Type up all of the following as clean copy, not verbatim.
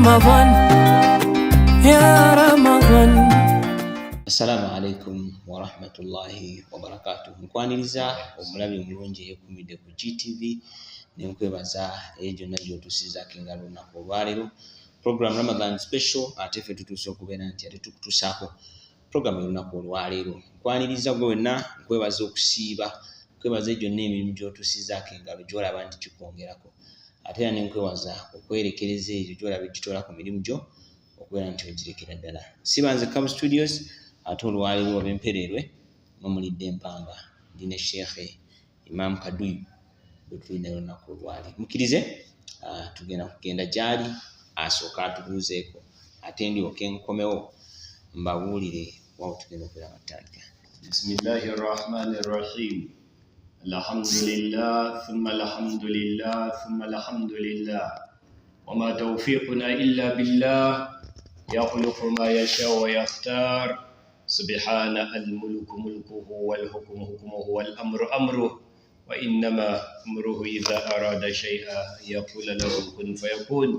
رمضان يا رمضان. Assalamu alaikum warahmatullahi wabarakatuh. Nkwaniriza omulabi omulungi eyekumidde ku GTV nenkwebaza eyo gyonna gyotusizaako engalo olunaku olwaleero, program Ramadan Special. Ate ffe tutuuse okubeera nti ate tukutuusaako program y'olunaku olwaleero. Nkwaniriza gwe wenna, nkwebaza okusiiba, nkwebaza gyonna emirimu gy'otuusizaako engalo gy'olaba nti kikwongerako, ate era nenkwebaza okwerekereza egyo gy'olaba egitoola ku mirimu gyo okubeera nti ogirekera ddala. Siba nzekka mu studios, ate olwaleero ab'empereerwe mumulidde empanga, ndi ne Sheekhe Imam Kaduyu bwe tulina olunaku olwaleero. Mukkirize tugenda kugenda gyali asooka atubuuzeeko, ate ndyoke nkomewo mbabuulire wawe tugenda okubeera nga tutandika. بسم الله الرحمن الرحيم. الحمد لله، ثم الحمد لله، ثم الحمد لله، وما توفيقنا إلا بالله، يخلق ما يشاء ويختار. سبحان الملك ملكه، والحكم حكمه، والأمر أمره، وإنما أمره إذا أراد شيئا يقول له كن فيكون.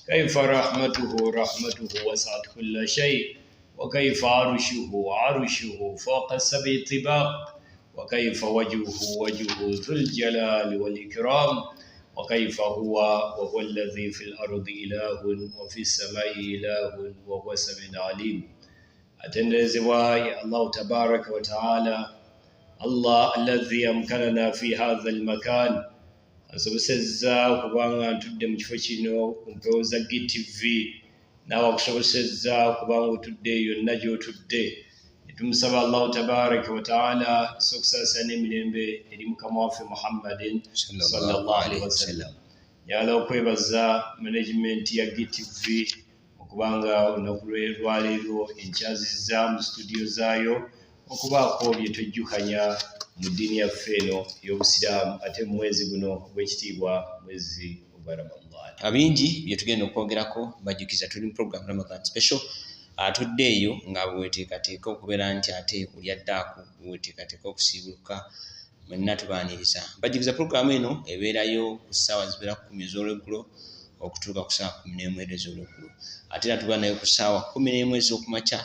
كيف رحمته؟ رحمته وسعت كل شيء. وكيف عرشه؟ عرشه فوق السبع طباق. وكيف وجهه؟ وجهه ذو الجلال والإكرام. وكيف هو؟ وهو الذي في الأرض إله وفي السماء إله وهو السميع العليم. Atenderezebwa ye Allahu tabaraka wa taala, Allah alladhi amkanana fi hadha almakan, asobosezza okubanga ntudde mu kifo kino ku mpewo za GTV, naawe akusobosezza okubanga otudde yonna gy'otudde. Netumusaba Allahu tabaraka wa taala so okusaasira n'emirembe eri mukama waffe Muhammadin sallallahu alaihi wasallam. Njagala okwebaza management ya GTV okubanga olunaku lwaleero enkyazizza mu studio zaayo okubaako bye twejjukanya mu ddiini yaffe eno ey'obusiraamu, ate mu mwezi guno ogw'ekitiibwa, mwezi ogwa Ramadan. Bingi bye tugenda okwogerako. Mbajjukiza tuli mu program Ramadan Special. Atudde eyo nga bweweteekateeka okubeera nti ate olya ddaako, bweweteekateeka okusiibuluka, mwenna tubaaniriza. Mbajjukiza programu eno ebeerayo ku ssaawa zibeera 10 ez'olweggulo okutuuka ku ssaawa 11 ez'olweggulo, ate era tuba nayo ku ssaawa 11 ez'okumakya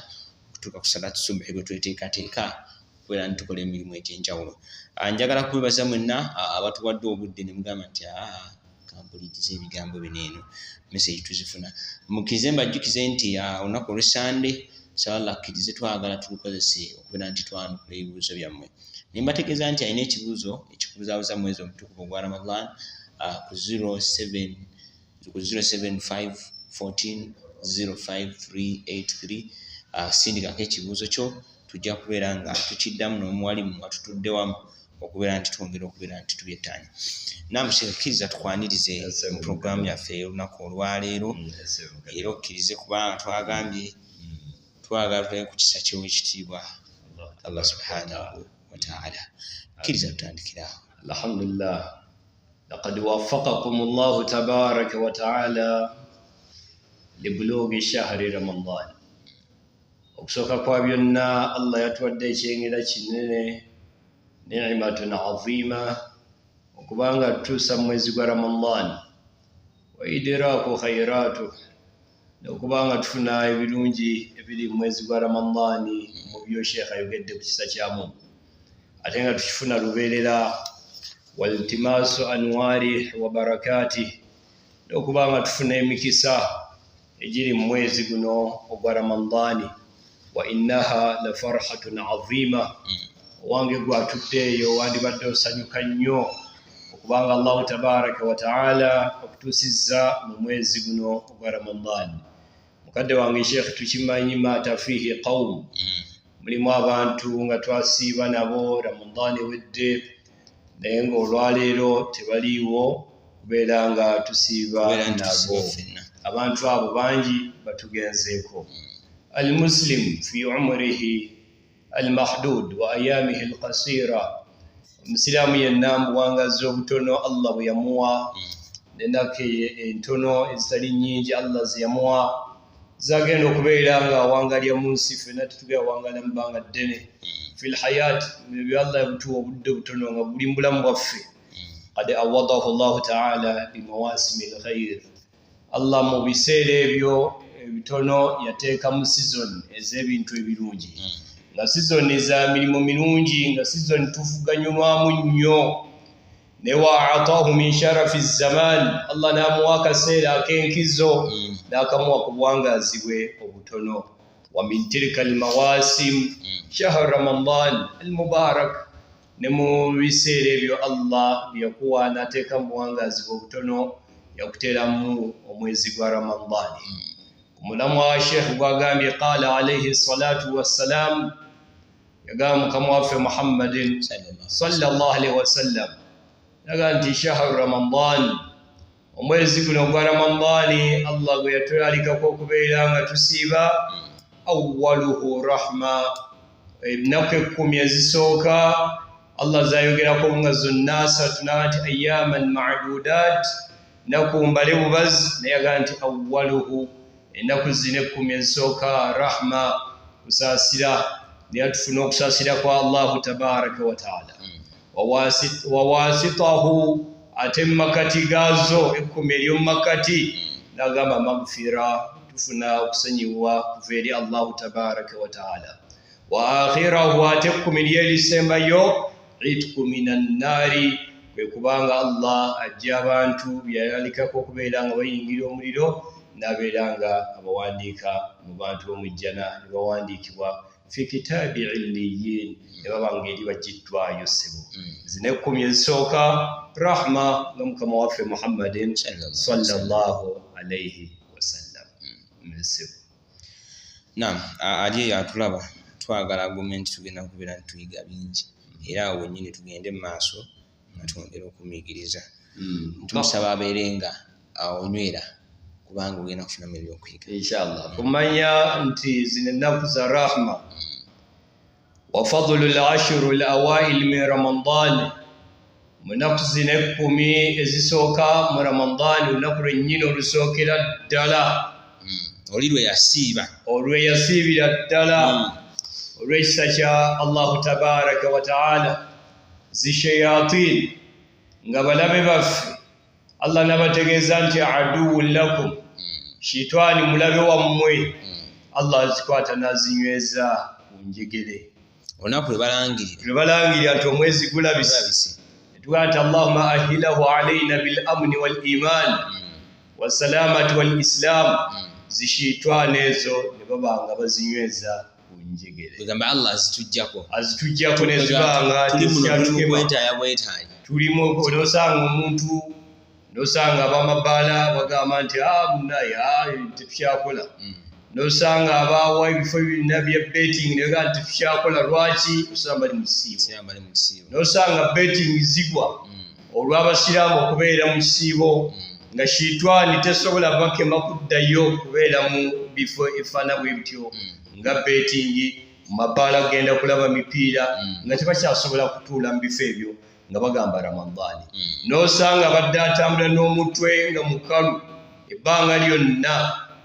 okutuuka ku salatu subuhi, bwe tweteekateeka okubeera nti tukola emirimu egy'enjawulo. Njagala kwebaza mwenna abatuwadde obudde ne mugamba nti aa kampulirize ebigambo bino. Eno message tuzifuna. Mukkirize mbajjukize nti olunaku olw'Essande, saba Allah akkirize, twagala tulukozese okubeera nti twanukula ebibuuzo byammwe. Ne mbategeeza nti alina ekibuuzo ekikubuzaabuza mwezi omutukuvu ogwa Ramadan, ku 07 ku 075 14 05383, sindikako ekibuuzo kyo, tujja kubeera nga tukiddamu n'omuwalimu nga tutudde wamu okubeera nti twongera okubeera nti tubyettaanya. Namushe, kkiriza tukwanirize mu puroguramu yaffe ey'olunaku olwaleero, era okkirize kubanga twagambye twagala tulabe ku kisa ky'owekitiibwa Allah subhanahu wataala. Kkiriza tutandikira awo. Alhamdulillah, laqad waffaqakum Allahu tabaraka wa taala libulugi shahri Ramadan. Okusooka kwa byonna, Allah yatuwadde ekyengera kinene, nimatun azima, okubanga tutuusa mu mwezi gwa Ramadan, wa idraku khairatu, okubanga tufuna ebirungi ebiri mu mwezi gwa Ramadaani. Mu byo sheekh ayogedde ku kisa kyamu, ate nga tukifuna lubeerera, waltimaasu anwaarih wa barakatih, n'okubanga tufuna emikisa egiri mu mwezi guno ogwa Ramadaani. Wa innaha la farhatun azima. Owange gwatudde eyo, wandibadde osanyuka nnyo okubanga Allahu tabaraka wa taala okutuusizza mu mwezi guno ogwa Ramadaani. Mukadde wange sheekh, tukimanyi maata fiihi qawm, mulimu abantu nga twasiiba nabo Ramadaani ewedde, naye ng'olwaleero tebaliiwo kubeera nga tusiiba kubeera nti tusiiba nabo. Ffenna. Abantu abo bangi batugenzeeko. Almuslim fi umurihi almahdud wa ayamihi alqasira, omusiraamu yenna mu buwangazi obutono Allah bwe yamuwa n'ennaku entono ezitali nnyingi Allah ze yamuwa zagenda okubeera nga awangalya mu nsi. Ffenna tetugenda wangala mu bbanga ddene fi lhayat. Ebyo Allah yabutuwa obudde butono nga buli mu bulamu bwaffe. Qad awadahu Llahu taala bimawasimi lkhair. Allah mu biseera ebyo ebitono yateekamu season ez'ebintu ebirungi, nga season za mirimu mirungi, nga season tuvuganyulwamu nnyo. Ne wa ataahu min sharafi zaman, Allah n'amuwa akaseera ak'enkizo n'akamuwa ku buwangaazi bwe obutono. Wa min tilka almawasim shahr Ramadan almubarak, ne mu biseera ebyo Allah bye yakuwa n'ateeka mu buwangaazi bwe obutono yakuteeramu omwezi gwa Ramadani. Ku mulamwa wa Sheikh gwagambye, qala alayhi salatu wassalam, yagamba mukama waffe Muhammadin sallallahu alaihi wasallam, yaga nti shahru Ramadan, omwezi guno ogwa Ramadani Allah gwe yatulalikako okubeera nga tusiiba, awwaluhu rahma, ennaku 10 ezisooka Allah zayogerako nga zonna asatu, naga nti ayyaman ma'dudat, nnaku mbale bubazi, naye yaga nti awwaluhu, ennaku zino 10 ezisooka rahma, kusaasira, naye tufuna okusaasira kwa Allahu tabaraka wa taala. Wawasitahu, ate mumakati gaazo 10 ery'omumakati nagamba magfira, tufuna okusonyiwa kuva eri Allahu tabaraka wa taala. Wa akhirahu, ate 10 lyerisembayo itku minan naari, kwe kubanga Allah ajja abantu byayalikako okubeera nga bayingira omuliro n'abeera nga abawandiika mu bantu b'omujjana, ne bawandiikibwa fi kitaabi illiyin, ne baba nga eri bagittwayo ssebo. Zino 10 ezisooka rahma nga mukama waffe Muhammadin sallallahu alaihi wasallam. Ssebo. Naam, ali eyo atulaba twagala agume nti tugenda kubeera ntuyiga bingi, era awo wennyini tugende mu maaso nga twongera okumuyigiriza. Tumusaba abeere nga onywera kubanga ogenda kufunamu ebyokuyiga inshallah. Kumanya nti zino ennaku za rahma. Wa fadlu al-ashru al-awail min Ramadan, mu nnaku zino 10 ezisooka mu Ramadan, olunaku lwennyini olusookera ddala, oli lwe yasiiba, olwe yasiibira ddala, olw'ekisa kya Allahu tabaraka wa taala, zishayatin nga balabe baffe Allah n'abategeeza nti aduwwun lakum, shitwani mulabe wammwe. Allah azikwata n'azinyweza ku njegere. Olunaku lwe balangirira nti omwezi gulabise, netugamba nti Allahumma ahilahu alaina bil amni wal iman wassalamati wal islam, zishitwani ezo ne baba nga bazinyweza ku njegere. Kugamba Allah azituggyako nezibanga tezikyatukema, tulimu n'osanga omuntu, n'osanga ab'amabaala bagamba nti munaye tetukyakola, n'osanga abawa ebifo byonna bya betting ne bagamba nti tetukyakola. Lwaki? Osanga bali mu kisiibo, n'osanga betting zigwa olw'abasiraamu okubeera mu kisiibo, nga shitwani tesobola bakema kuddayo kubeera mu bifo ebifaana bwe bityo, nga betting mu mabaala kugenda kulaba mipiira, nga tebakyasobola kutuula mu bifo ebyo nga bagamba Ramadani. N'osanga badde atambula n'omutwe nga mukalu ebbanga lyonna,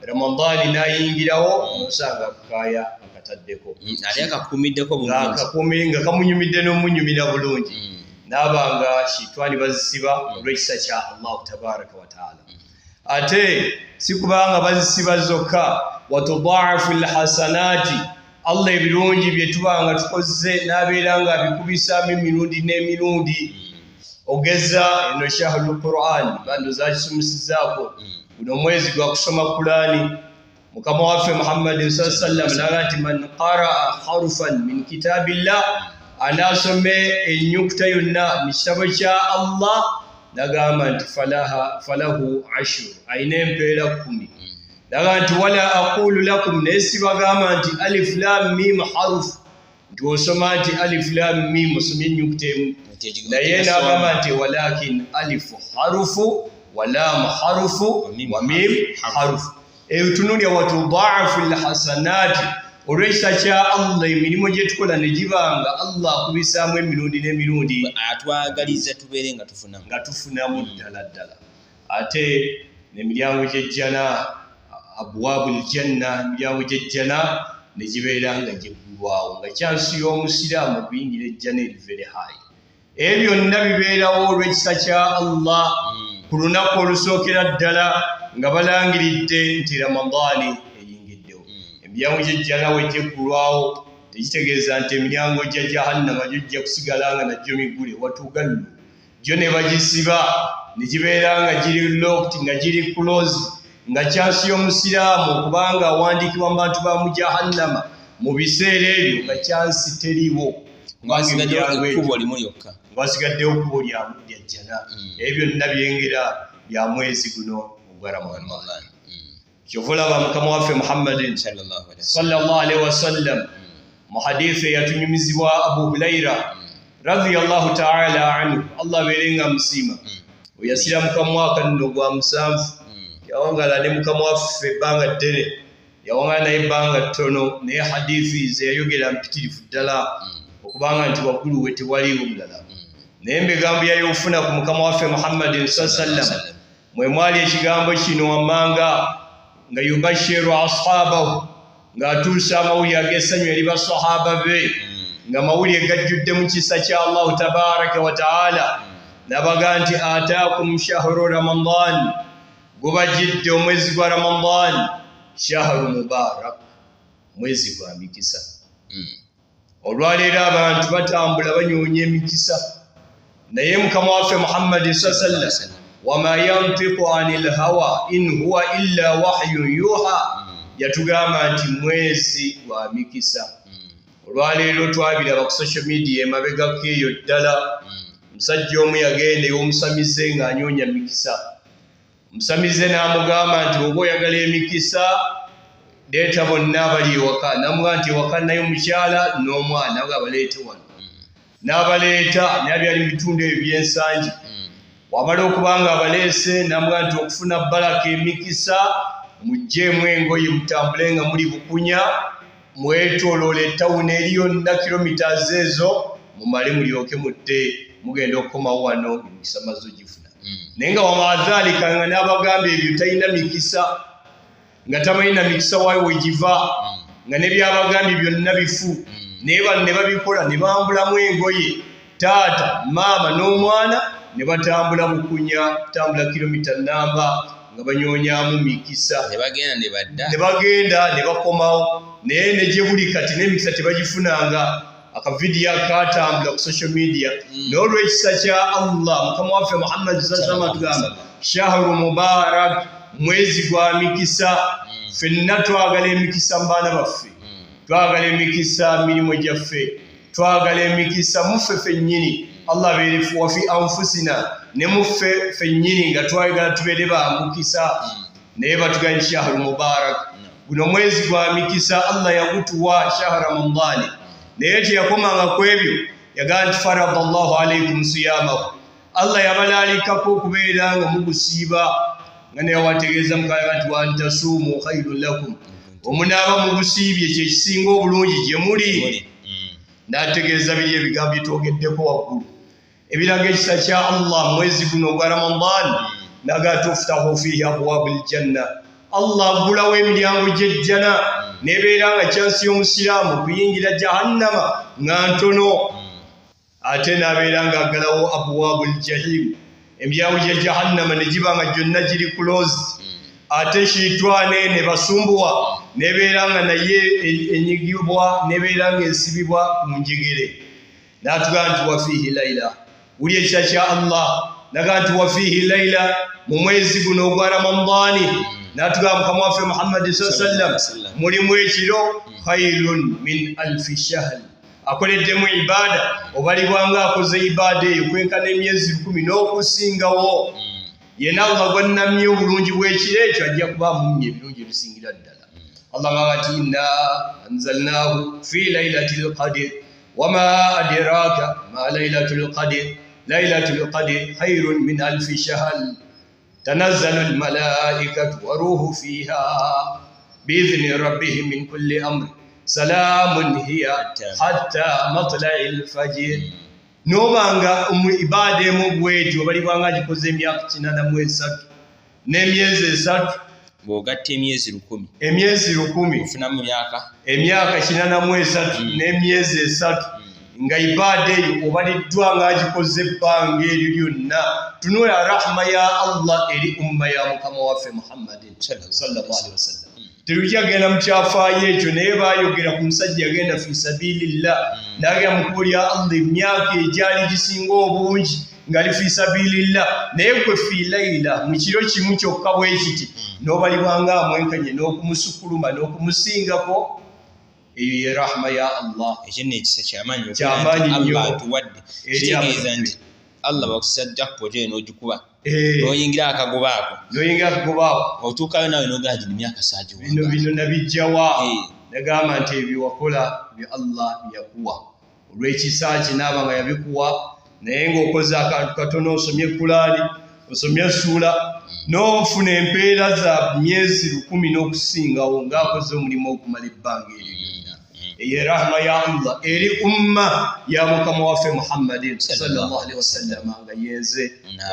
Ramadani n'ayingirawo, n'osanga akaaya akataddeko, ate akakuumiddeko bulungi, nga kamunyumidde n'omunyumira bulungi, n'aba nga shitwani bazisiba olw'ekisa kya Allahu tabaraka wa taala. Ate si kubanga bazisiba zokka, watudaafu lhasanati, Allah ebirungi bye tuba nga tukoze n'abeera nga abikubisaamu emirundi n'emirundi. Ogeza eno shahrul Quran, bando zakisomesezzaako, guno omwezi gwa kusoma Kurani. Mukama waffe Muhammadin sallallahu alaihi wasallam n'agamba nti man qaraa harfan min kitabillah, anaasome ennyukuta yonna mu kitabo kya Allah, n'agamba nti falahu ashru, ayina empeera 10. Naga nti wala aqulu lakum, naye sibagamba nti alif lam mim harf, nti osoma nti alif lam mim osomye ennyukuta emu, naye n'agamba nti walakin alifu harufu wa lam harufu wa mim harufu. Etunuulira watudaafu lhasanati, olw'ekisa kya Allah emirimu gye tukola ne gibanga Allah akubisaamu emirundi n'emirundi, atwagaliza tubeere nga tufunamu, nga tufunamu ddala ddala. Ate n'emiryango gy'ejjana, abwabul janna, emiryango gy'ejjana ne gibeera nga giggulwawo, nga kyansi y'omusiraamu okuyingira ejjana eri very high. Ebyo byonna bibeerawo olw'ekisa kya Allah. Ku lunaku olusookera ddala nga balangiridde nti Ramadani eyingiddewo. Emiryango gy'ejjana we giggulwawo tekitegeeza nti emiryango gya jahannama gijja kusigala nga nagyo miggule, watuugallu gyo ne bagisiba ne gibeera nga giri locked, nga giri closed, nga kyansi y'omusiraamu okubanga awandiikibwa mu bantu ba mu jahannama mu biseera ebyo nga kyansi teriiwo, ekkubo limu lyokka, ng'wasigaddewo ekkubo lya jjana. Ebyo byonna byengera bya mwezi guno ogwa Ramadhan. Kyova olaba mukama waffe Muhammadin sallallahu alaihi wasallam mu hadithi eyatunyumizibwa Abu Huraira radhiyallahu ta'ala anhu, Allah abeere nga amusiima, oyasiramuka mu mwaka nno gwa 7, yawangala ne mukama waffe ebbanga ddene, yawangala naye ebbanga ttono, naye hadithi ze yayogera mpitirivu ddala okubanga nti waggulu we tewaliiwo mulala. Naye mu bigambo yayofuna ku mukama waffe Muhammadin sallallahu alaihi wasallam mwe mwali ekigambo kino wammanga nga yubashiru ashabahu, ng'atuusa amawulire ag'essanyu eri basahaba be, nga mawulire gajjudde mu kisa kya Allahu tabaraka wa taala, n'abaga nti ataakum shahru Ramadan, gubajjidde omwezi gwa Ramadan, shahru mubarak, mwezi gwa mikisa. Olwaleero abantu batambula banyoonya emikisa, naye mukama waffe Muhammadin sallallahu alaihi wasallam wama yantiqu anil hawa in huwa illa wahyun yuha, yatugamba nti mwezi gwa mikisa. Olwaleero twabiraba ku social media emabegako eyo ddala, omusajja omu yagenda ew'omusamize ng'anyoonya mikisa. Omusamize n'amugamba nti oba oyagala emikisa leeta bonna abali ewaka. N'amugamba nti ewaka naye omukyala n'omwana, nga baleete wano. N'abaleeta naye byali mu bitundu ebyo by'ensangi. Wamala okuba nga abaleese n'amugamba nti okufuna baraka emikisa muggyemu engoye mutambule nga muli bukunya, mwetooloole ettawuni eri yonna kilometers ezo, mumale mulyoke mudde, mugenda okukomawo wano emikisa maze ogifuna. Naye nga wamaadhalika nga n'abagamba ebyo talina mikisa, nga tamanyi na mikisa waayo we giva, nga ne byabagambye byonna bifu, naye bano ne babikola ne bambulamu engoye, taata, maama n'omwana ne batambula bukunya, kutambula kilomita namba nga banyoonyaamu mikisa, ne bagenda ne badda, ne bagenda ne bakomawo. Naye ne gye buli kati n'emikisa tebagifunanga. Akavidiyo akatambula ku social media. Naye olw'ekisa kya Allah mukama waffe Muhammad sallallahu alaihi wasallam atugamba shahru mubarak, mwezi gwa mikisa. Ffenna twagala emikisa mu baana baffe, twagala emikisa mu mirimu gyaffe, twagala emikisa muffe ffennyini. Allah abeere wafi anfusina, ne muffe ffennyini nga twagala tubeere ba mukisa. Naye batugamba nti shahru mubarak, guno mwezi gwa mikisa, Allah yagutuwa shahra Ramadhani. Naye teyakomanga ku ebyo, yagamba nti faradallahu alaikum siyamahu, Allah yabalaalikako okubeera nga mugusiiba, nga naye wategeeza mukalaga nti wantasuumu khairun lakum, omunaaba mugusiibye kye kisinga obulungi gye muli. N'ategeeza biri ebigambo byetwogeddeko waggulu ebiraga ekisa kya Allah mwezi guno ogwa Ramadan, naga tuftahu fihi abwabul janna, Allah aggulawo emiryango gy'ejjana, nebeera nga kyansi y'omusiraamu kuyingira jahannama nga ntono, ate n'abeera nga aggalawo abwabul jahim, emiryango gya jahannama ne giba nga gyonna giri closed, ate shitwane ne basumbuwa nebeera nga naye enyigibwa, nebeera nga esibibwa mu njegere. N'atugamba nti wafiihi laila, wuli ekisa kya Allah, naga nti wafiihi laila, mu mwezi guno ogwa Ramadani. N'atugamba mukama waffe Muhammad sallallahu alaihi wasallam mulimu ekiro khairun min alfi shahr, akoleddemu ibada obalibwanga akoze ibada eyo kwenkana emyezi 10 n'okusingawo. Yenna Allah gwannamye obulungi bw'ekiro ekyo ajja kuba amummye ebirungi ebisingira ddala. Allah ng'agamba nti inna anzalnahu fi laylatil qadr wama adraka ma laylatul qadr laylatul qadr khairun min alfi shahr tanazzalu almalaikatu wa ruhu fiha biidhni rabbihim min kulli amr salamun hiya hatta matla'il fajr. N'obanga mu ibaada emu bw'etyo obalibwanga agikoze emyaka 83 n'emyezi 3, bw'ogatta emyezi 10, emyezi 10 ofunamu emyaka 83 n'emyezi 3. Nga ibaada eyo obaliddwa ng'agikoze ebbanga eryo lyonna. Tunula rahma ya Allah eri umma ya mukama waffe Muhammadin sallallahu alaihi wasallam. Tetujja genda mu kyafaayo ekyo, naye baayogera ku musajja yagenda fi sabilillah, n'agenda mu kkubo lya Allah emyaka egyali gisinga obungi ng'ali fi sabilillah, naye gwe fi laila, mu kiro kimu kyokka bwe kiti, n'obalibwa ng'amwenkanye n'okumusukuluma n'okumusingako. Eyo ye rahma ya Allah. Ekyo nno ekisa kyamaanyi okubeera Kyamaanyi nti nnyo. Allah atuwadde. Eri Kitegeeza abantu. nti Allah bakusiza jackpot eyo n'ogikuba, n'oyingira akagoba ako, N'oyingira akagoba ako, otuukayo naawe n'ogamba nti emyaka saagiwanga. Bino nabijjawa? Nagamba nti ebyo wakola bye Allah byakuwa olw'ekisa kye, naaba nga yabikuwa, naye ng'okoze akantu katono, osomye Kulaani, osomye essuula, n'ofuna empeera za myezi 1000 n'okusingawo ng'akoze omulimu okumala ebbanga eryo lyonna. Eyo rahma ya Allah eri umma ya mukama waffe Muhammadin sallallahu alaihi wasallam, nga yenze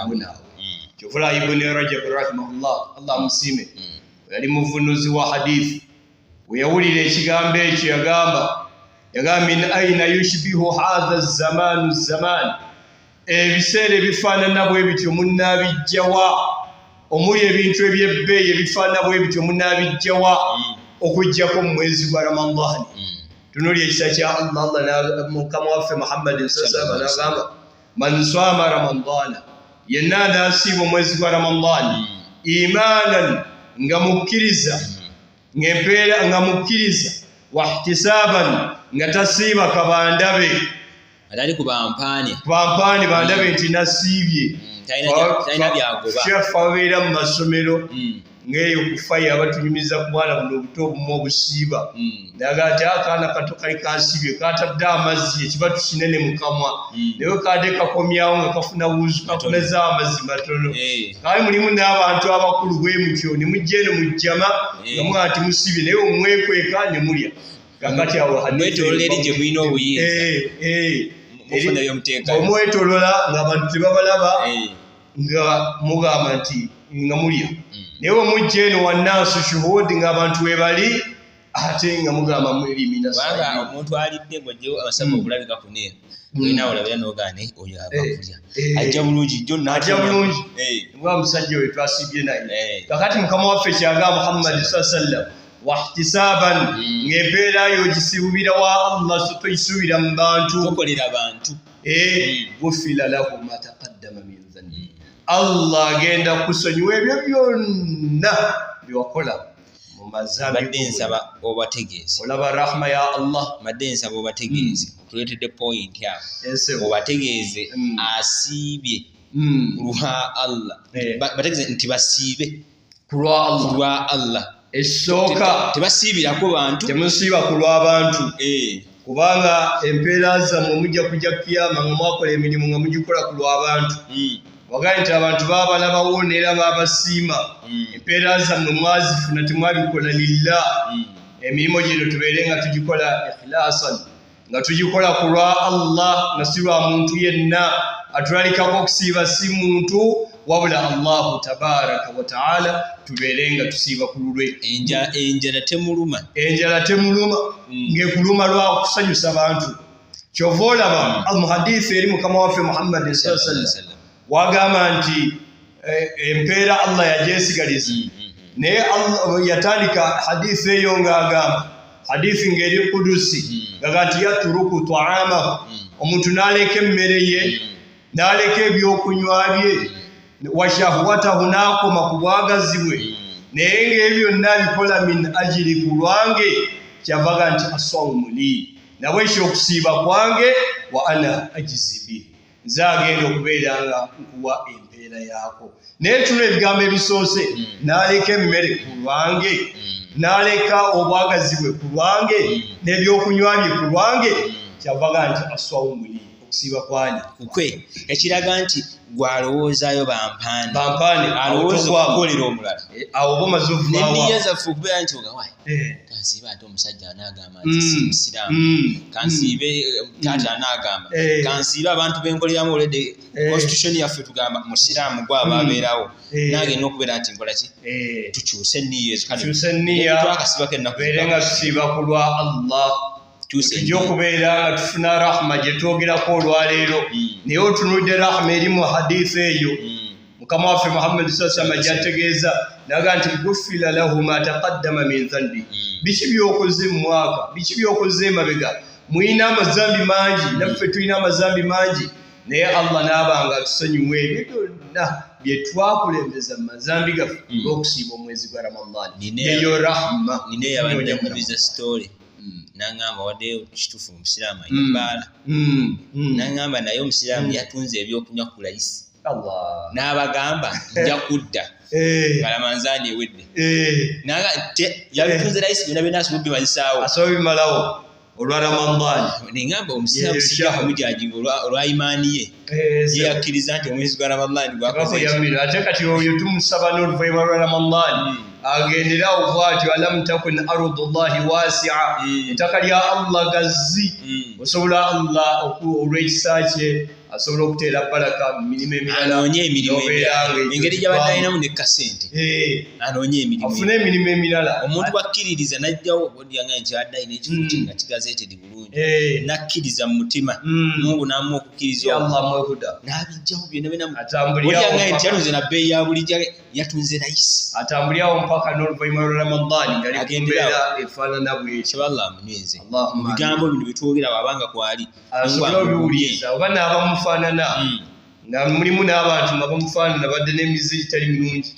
omunaawe. Kyovula Ibuni Rajab rahimahullah, Allah amusiime, yali muvunuzi wa hadithi, we yawulira ekigambo ekyo yagamba min aina yushbihu hadha zamanu zaman, ebiseera ebifaanana bwe bityo munnaabijjawa, omuli ebintu eby'ebbeeyi ebifaanana bwe bityo munnaabijjawa okuggyako mu mwezi gwa Ramadhani. Tunuli ekisa kya Allah, Allah mukama waffe Muhammadin sallallahu alaihi wasallam n'agamba man swama Ramadhana, yenna anaasiiba omwezi gwa Ramadhani imanan, nga mukkiriza, ng'empeera nga mukkiriza, wahtisaban, nga tasiiba kabandabe, atali ku bampaani, bampaani bandabe nti nasiibye, talina byagoba. Sheikh abeera mu masomero ng'eyo kufayo abatunyumiza ku bwana buno obuto obumu obusiiba, naga nti akaana kato kali kasiibye, katadde amazzi ekibatu kinene mu kamwa, naye kadde kakomyawo nga kafuna wuzu, kakomeza amazzi matono. Kale mulimu n'abantu abakulu bwe mutyo, ne mujja eno mujjama nga mugaa nti musiibye, naye omwekweka ne mulya. Kakati awo mwetolola eri gye mulina obuyinza, mufuna by'omuteekayo. Omwetolola ng'abantu tebabalaba, nga mugamba nti nga mulya, naye omujja eno wannansi shuhudi ng'abantu we bali, ate nga mugamba mwerimina. Kubanga omuntu alidde ng'ojjewo abasawo okulabika kuneera, olina olabira n'ogaana oyo ava kulya, ajja bulungi jjo, ajja bulungi nga musajja we twasiibye naye. Kakati mukama waffe kyagamba Muhammad sallallahu alaihi wasallam wahtisaban, ng'empeera yo ogisiibira wa Allah, so toyisuubira mu bantu, tokolera bantu. Gufira lahu ma taqaddama min dhanbi, Allah agenda kusonyiwa ebyo byonna byewakola mu mazambi. Mbadde nsaba obategeeze. Olaba rahma ya Allah. Mbadde nsaba obategeeze, otuleetedde point awo, obategeeze asiibye lwa Allah, bategeeze nti basiibe ku lwa Allah. Esooka tebasiibirako bantu, temusiiba ku lw'abantu, kubanga empeera zammwe mujja kujja kiyama nga mwakola emirimu nga mugikola ku lw'abantu. Wagaye nti abantu baabalabawo neera baabasiima, empeera zammwe mwazifuna temwabikola lillah. Emirimu gino tubeere nga tugikola ikhlasan, nga tugikola ku lwa Allah, nga si lwa muntu yenna. Atulalikako okusiiba si muntu wabula Allahu tabaraka wa taala, tubeere nga tusiiba ku lulwe. Enjala temuluma, enjala temuluma, ng'ekuluma lwa kusanyusa bantu. Kyova olaba mu hadithi eri mukama waffe Muhammad sallallahu alaihi wasallam wagamba nti empeera Allah yagyesigaliza, naye yatandika hadithi eyo ng'agamba hadithi ng'eri kudusi, ngaga nti yaturuku taamahu, omuntu n'aleka emmere ye, n'aleka ebyokunywa bye, washahwatahu, n'akoma ku bwagazi bwe, naye ng'ebyo byonna abikola min ajiri, ku lwange. Kyavaga nti asawumu li, nabwekyo okusiiba kwange, wa ana ajizi bihi, nze agenda okubeera nga nkuwa empeera yaako. Naye tuna ebigambo ebisoose, n'aleka emmere ku lwange, n'aleka obwagazi bwe ku lwange, n'ebyokunywa bye ku lwange, kyavaga nti asawumu li, okusiiba kwani kukwe. Ekiraga nti gwalowoozaayo bampaani, bampaani alowooza okukolera omulala. Awo oba omaze ovaawo. N'enniya zaffe okubeera nti ogawayi kansiibe ate omusajja anaagamba nti si musiraamu, kansiibe taata anaagamba, kansiibe abantu benkoleramu olwedde constitution yaffe tugamba musiraamu gwaba abeerawo, nange nina okubeera nti nkola ki, tukyuse enniya ezo. Tukyuse enniya, twakasibako ennaku tubeere nga tusiiba ku lwa Allah. Tujja okubeera nga tufuna rahma gye twogerako olwaleero, naye otunudde rahma eri mu hadisi eyo Mukama waffe Muhammadi sallallahu alaihi wasallam gy'ategeeza naga nti gufira lahu ma taqaddama min dhanbi. Biki by'okoze mu mwaka, biki by'okoze emabega? Mulina amazambi mangi, naffe tulina amazambi mangi, naye Allah n'aba nga atusonyiwa ebyo byonna bye twakulembeza mu mazambi gaffe olw'okusiiba omwezi gwa Ramadhan. Eyo rahma. Nina eyabadde annyumiza story, n'aŋŋamba wadde kituufu omusiraamu alina ebbaala, n'aŋŋamba naye omusiraamu yatunze ebyokunywa ku layisi, n'abagamba nja kudda nga Ramanzaani ewedde. Yabitunze layisi byonna byonna asobola obimazisaawo, asobola obimalawo olwa Ramadhan. Nengamba omusiraamu sijja kumujajinga olwa imaani ye, ye yakkiriza nti omwezi gwa Ramadhan gwakoze. Ate kati oyo tumusaba n'oluvannyuma lwa Ramadhan agenderawo bw'atyo, alam takun ardullahi wasi'a, ettaka lya Allah gazzi, osobola Allah olw'ekisa kye asobola okuteera baraka mu mirimu emirala, anoonye emirimu engeri gy'abadde alinamu ne kasente, anoonye emirimu, afune emirimu emirala. Omuntu bw'akkiririza n'ajjawo odyanga nti abadde alina ekifo kye nga kigazeetedi bulungi, n'akkiriza mu mutima, Mungu n'amuwa okukkiriza, Allah amwekuda, n'abijjawo byonna byonna. Odyanga nti yatunze na bbeeyi ya bulijjo, yatunze layisi, atambulirawo mpaka n'oluvannyuma lwa Ramadhan ng'ali ku mbeera efaanana bw'etyo. Allah amunyweze mu bigambo bino bye twogera, bw'abanga kwali asobola obiwuliriza oba n'abamufaanana, nga mulimu n'abantu nga bamufaanana badde n'emize egitali mirungi,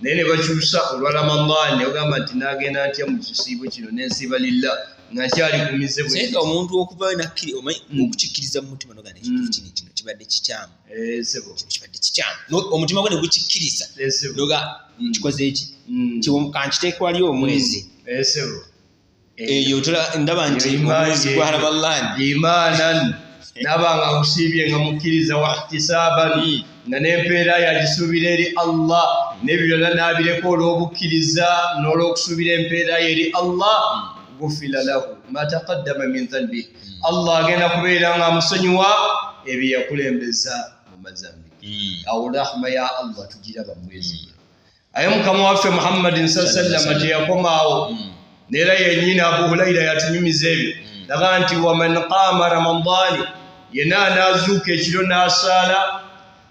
naye ne bakyusa olwa Ramadhan, ne bagamba nti naagenda ntya mu kisiibo kino nensiiba lillah nga nkyali ku mize bwe. Naye nga omuntu okuvayo nakkiri omanyi okukikkiriza mu mutima nogamba ekintu kino kino kibadde kikyamu, kino kibadde kikyamu, omutima gwo ne gukikkiriza noga kikoze eki kankiteeke wali omwezi eyo ndaba nti omwezi gwa Ramadhan imaanan naba nga nkusiibye nga mukkiriza wahtisaban, nga n'empeera yagisuubira eri Allah, n'ebyo byonna n'abireka olw'obukkiriza n'olw'okusuubira empeera ye eri Allah. Gufira lahu ma taqaddama min dhanbi, Allah agenda kubeera nga amusonyiwa ebyo yakulembeza mu mazambi. Awo rahma ya Allah tugiraba mu mwezi guno. Aye Mukama waffe Muhammadin sallallahu alaihi wasallam teyakomaawo, neera yennyini Abu Huraira yatunyumiza ebyo, naga nti waman qaama Ramadhani, yenna anaazuuka ekiro n'asaala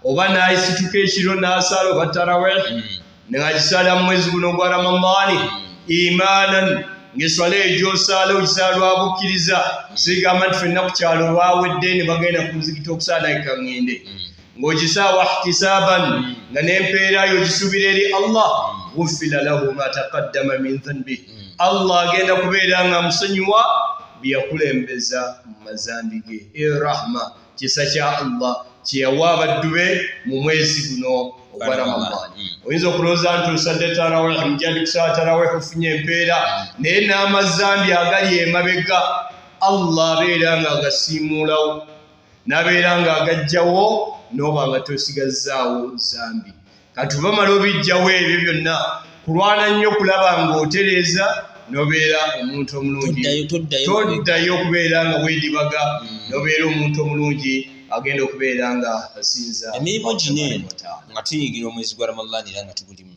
oba n'ayisituka ekiro n'asaala oba tarawih ng'agisaala mu mwezi guno gwa Ramadhani imaanan, ng'eswala eyo gy'osaala ogisaala lwa bukkiriza, sigamba nti ffenna ku kyalo lwawedde ne bagenda ku muzikiti okusaala naye ka ŋŋende, ng'ogisaawa ihtisaban, nga n'empeera yo ogisuubira eri Allah, gufira lahu ma taqaddama min dhanbi, Allah agenda kubeera nga amusonyiwa bye yakulembeza mu mazambi ge. Rahma kisa kya Allah kye yawa abaddu be mu mwezi guno ogwa Ramadhan. Oyinza okulowooza nti osadde tarawih, mujja kusaala tarawih ofunye empeera, naye n'amazambi agali emabega Allah abeera nga agasiimuulawo, n'abeera nga agajjawo, n'oba nga tosigazzaawo zambi. Kati bamala obijjawo ebyo byonna, kulwana nnyo kulaba ng'otereeza n'obeera omuntu omulungi, toddayo okubeera nga weedibaga, n'obeera omuntu omulungi agenda okubeera nga asinza. Emirimu gino eno nga tuyingira omwezi gwa Ramadhan era nga tugulimu,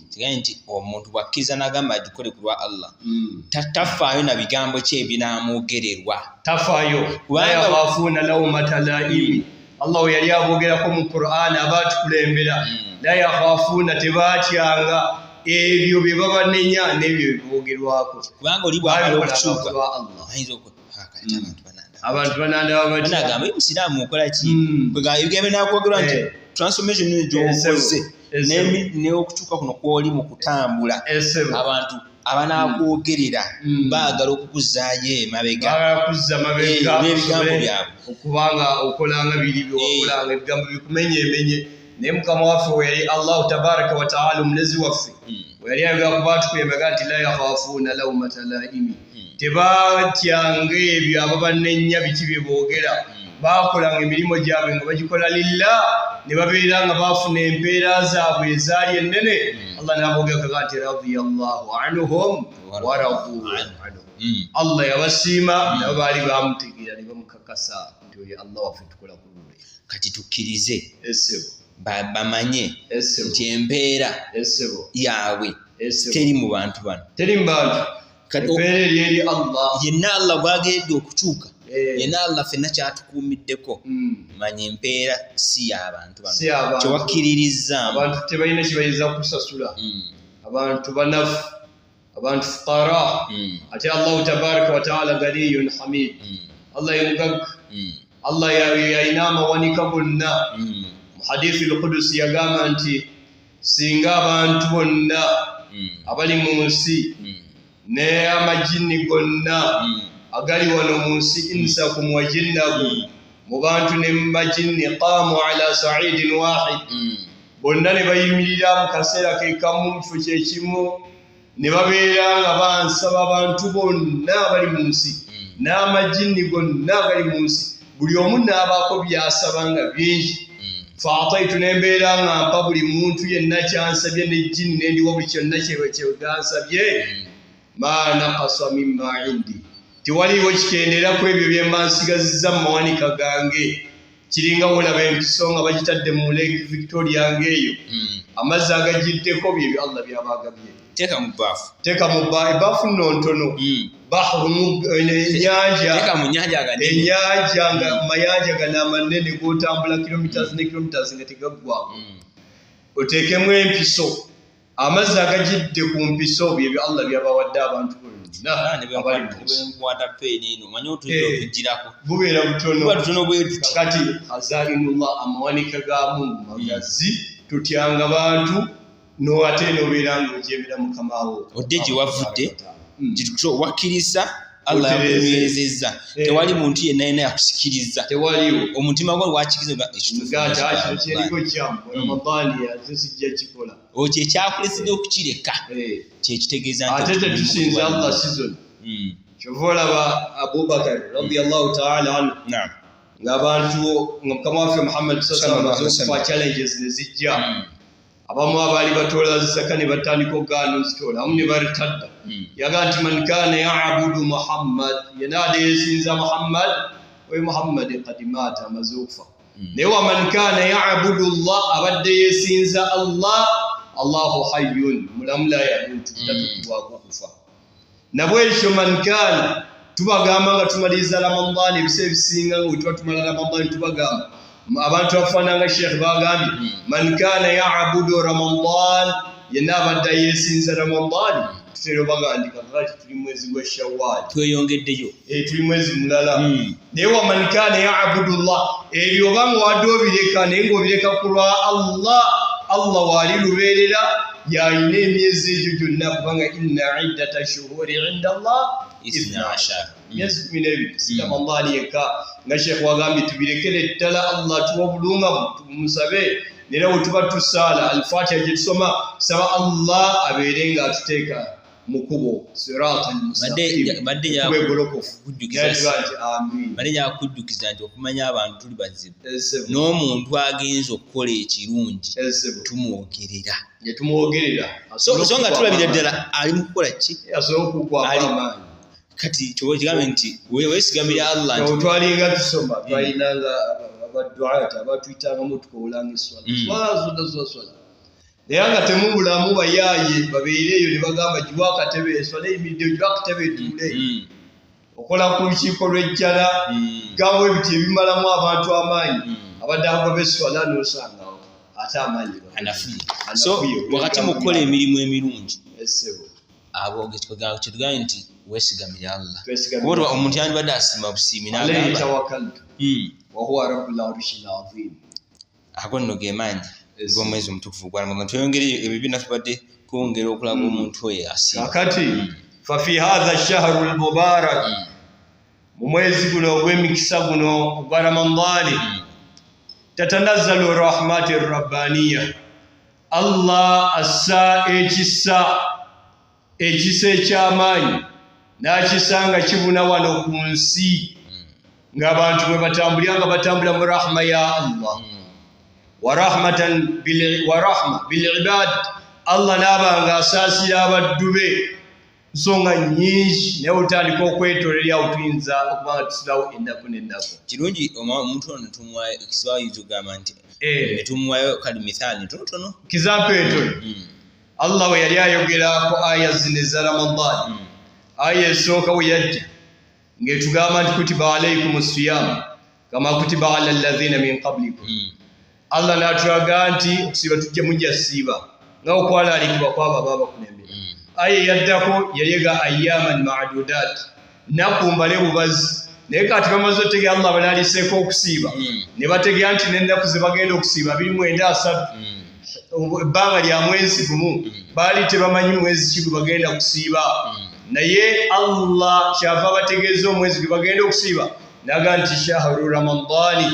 kigambe nti omuntu bw'akkiriza n'agamba agikole ku lwa Allah, tafaayo na bigambo ki ebinaamwogererwa, tafaayo. La yakhafuuna lawmata laa'imi, Allah we yali aboogerako mu Qur'an abaatukulembera, la yakhafuuna, tebatyanga ebyo bye babanenya n'ebyo bye boogerwako, kubanga oli bw'amala okukyuka ayinza abantu banandaba batya, banagamba oyo musiraamu okola ki, ebigambo binakwogerwa nti transformation eno gy'okoze n'okukyuka kuno kw'oli mu kutambula, abantu abanakwogerera baagala okukuzzaayo emabega, baagala kuzza mabega n'ebigambo byabwe, okubanga okolanga biri byewakolanga, ebigambo bikumenyemenye. Naye Mukama waffe we yali Allahu tabaraka wa taala omulezi waffe we yali ayogera ku baatukulembera nti la yakhafuuna lawmata laa'imi, tebatyanga ebyo ababanenya biki bye boogera, baakolanga emirimu gyabwe nga bagikola lillah, ne babeera nga baafuna empeera zaabwe ezaali ennene. Allah n'aboogera nti radiyallahu anhum wa radu anhu, Allah yabasiima nabo baali bamutegeera ne bamukakasa nti oyo Allah waffe tukola ku lulwe. Kati tukkirize bamanye nti empeera yaabwe teri mu bantu bano, teri mu bantu. Empeera eri eri Allah. Yenna Allah gw'ageredde okukyuka, yenna Allah ffenna kyatukuumiddeko. Manya empeera si y'abantu bano. Si y'abantu. Kyewakkiririzaamu. Abantu tebalina kye bayinza kusasula. Abantu banafu, abantu fuqara. Ate Allahu tabaraka wa taala ganiyun hamid. Allah ye mugagga. Allah yalina amawanika gonna. Mu hadithi al-Qudusi yagamba nti singa abantu bonna abali mu nsi ne amajinni gonna agali wano mu nsi, insakum wa jinnakum, mu bantu ne mu majinni, qaamu ala sa'idin wahid, bonna ne bayimirira mu kaseera ke kamu mu kifo kye kimu ne babeera nga bansaba abantu bonna abali mu nsi n'amajinni gonna agali mu nsi, buli omu n'abaako by'asaba nga bingi. Fa'ataitu, ne mbeera nga mpa buli muntu yenna kyansabye n'ejjinni ne ndiwa buli kyonna kye gansabye. Ma naqasa mimma indi, tewaliiwo kikendera ku ebyo bye mba nsigazizza mu mawanika gange. Kiringa wolaba empiso nga bagitadde mu Lake Victoria ng'eyo, amazzi agagiddeko byebyo Allah byaba agabye. Teeka mu bbaafu. Teeka mu ebaafu nno ntono. Bahru ennyanja. Teeka mu nnyanja aganene. Ennyanja nga mayanja gano amanene g'otambula kilometers ne kilometers nga tegaggwako, oteekemu empiso, amazzi agagidde ku mpiso byebyo Allah byabawadde abantu bonna abali mu nsi. Bwenkwata peeni eno, omanyi otujja okugirako. Bubeera butono. Buba butono bwe tuti. Kakati khazainullah, amawanika ga Mungu magazi, tutyanga bantu no ate nobeera ng'ojemera mukama wo. Odde gye wavudde. So wakkiriza Allah Otereeze. yakunywezezza. Tewali muntu yenna yenna yakusikiriza. Tewaliwo. Omutima gwo wakikiriza ekituufu. Gata kino kyeriko kyamu Ramadaani yaze sijja kikola. Okyo ekyakuleetedde okukireka kyekitegeeza nti Ate tetusinza Allah season. Kyova olaba Abubakar radiyallahu taala anhu, ng'abantu nga mukama waffe Muhammad Sallallahu alaihi wasallam. okufa, challenges ne zijja. Abamu abaali batoola zaka ne batandika okugaana ozitoola, abamu ne baritadda. Yagaa nti man kaana yabudu Muhammad, yenna adde yeesinza Muhammad, oyo Muhammadi kad maata, amaze okufa. Naye wa man kaana yabudu llah, abadde yeesinza Allah, Allahu hayyun, mulamu, la yamutu, tatukibwako okufa. Nabwekyo man kaana, tubagamba nga tumaliriza Ramadaani, ebiseera ebisinga nga bwe tuba tumala Ramadaani tubagamba abantu abafaananga Sheekh bagambye, man kaana yabudu Ramadan, yenna abadde yeesinza Ramadaani, tutera obagandika kakati tuli mwezi gwa Shawaali. Tweyongeddeyo. Tuli mwezi mulala. Naye wa man kaana yabudu llah, ebyo oba nga wadde obireka naye ng'obireka ku lwa Allah, Allah waali lubeerera, yalina emyezi egyo gyonna, kubanga inna iddata shuhuri inda Allah ithna ashara. Myezi 12, si Ramadaani yekka. Nga Sheekh wagambye, tubirekere ddala Allah tuwa obulungamu, tumusabe. Nera bwe tuba tusaala Alfatiha gye tusoma, saba Allah abeere ng'atuteeka mu kkubo sirata Badde- badde almustaqim, egolokofu. kujjukiza- Naye nti amin. Bale yakujjukiza nti okumanya abantu tuli bazibu, Esebo. n'omuntu agenza okukola ekirungi Esebo. tumwogerera. Ne tumwogerera. So so nga tulabira ddala ali mu kukola ki. Asobole okukwapa amaanyi. Kati kyoba kigambe nti weesigamira Allah nti Twalinga tusoma, twalinanga abaduata abatwitangamu tukowolanga eswala, swala zonna zonna swala, naye nga temubulamu bayaaye babeere eyo ne bagamba giwa akatebe, eswala eyimiridde, giwa akatebe etuule. Okola ku lukiiko lw'ejjala, gambo ebiti ebimalamu abantu amaanyi. Abadde agoba eswala n'osangawo ate amaanyi anafuye. So anafuye. Wakati mu kukola emirimu emirungi, Essebo. abo kyetugambe nti weesigamira Allah. Twesigamira Kuba omuntu yandibadde asiima busiimi alayhi n'agamba tawakkaltu wa huwa rabbul arshil azim. Ago nno ge maanyi g'omwezi omutukuvu gwa Ramadan. Tweyongere ebyo byonna tubadde twongera okulaga omuntu oyo asiima. Kakati fafi hadha shahru lmubarak, mu mwezi guno ogw'emikisa guno ogwa Ramadaani, tatanazzalu rahmati rabbaniya, Allah assa ekisa, ekisa eky'amaanyi n'akisa nga kibuna wano ku nsi, ng'abantu bwe batambulira nga batambula mu rahma ya Allah. Wa rahmatan wa rahma bilibad, Allah n'aba nga asaasira abaddu be. Nsonga nnyingi, naye otandika okwetoolera awo tuyinza okuba nga tusulawo ennaku n'ennaku. Kirungi omuntu ono tumuwayo ekisiba, oyinza okugamba nti ne tumuwayo kali mithaali ntonotono. Kizampo entono. Allah we yali ayogera ku aya zino eza Ramadaani, Aya esooka we yajja ng'etugamba nti kutiba alaikum siyamu kama kutiba ala alladhina min qablikum. Allah n'atulaga nti okusiiba tujja mujja siiba nga okwalaalikibwa kwabo abaabakulembera. Aya yaddako yali ayyaman ma'dudat, nnaku mbale bubazi. Naye kati bamaze otegera Allah balaaliseeko okusiiba, ne bategera nti n'ennaku ze bagenda okusiiba 29 ebbanga lya mwezi gumu, baali tebamanyi mwezi ki gwe bagenda kusiiba. Naye Allah kyava bategeeza omwezi gwe bagenda okusiiba, naga nti shahru Ramadani,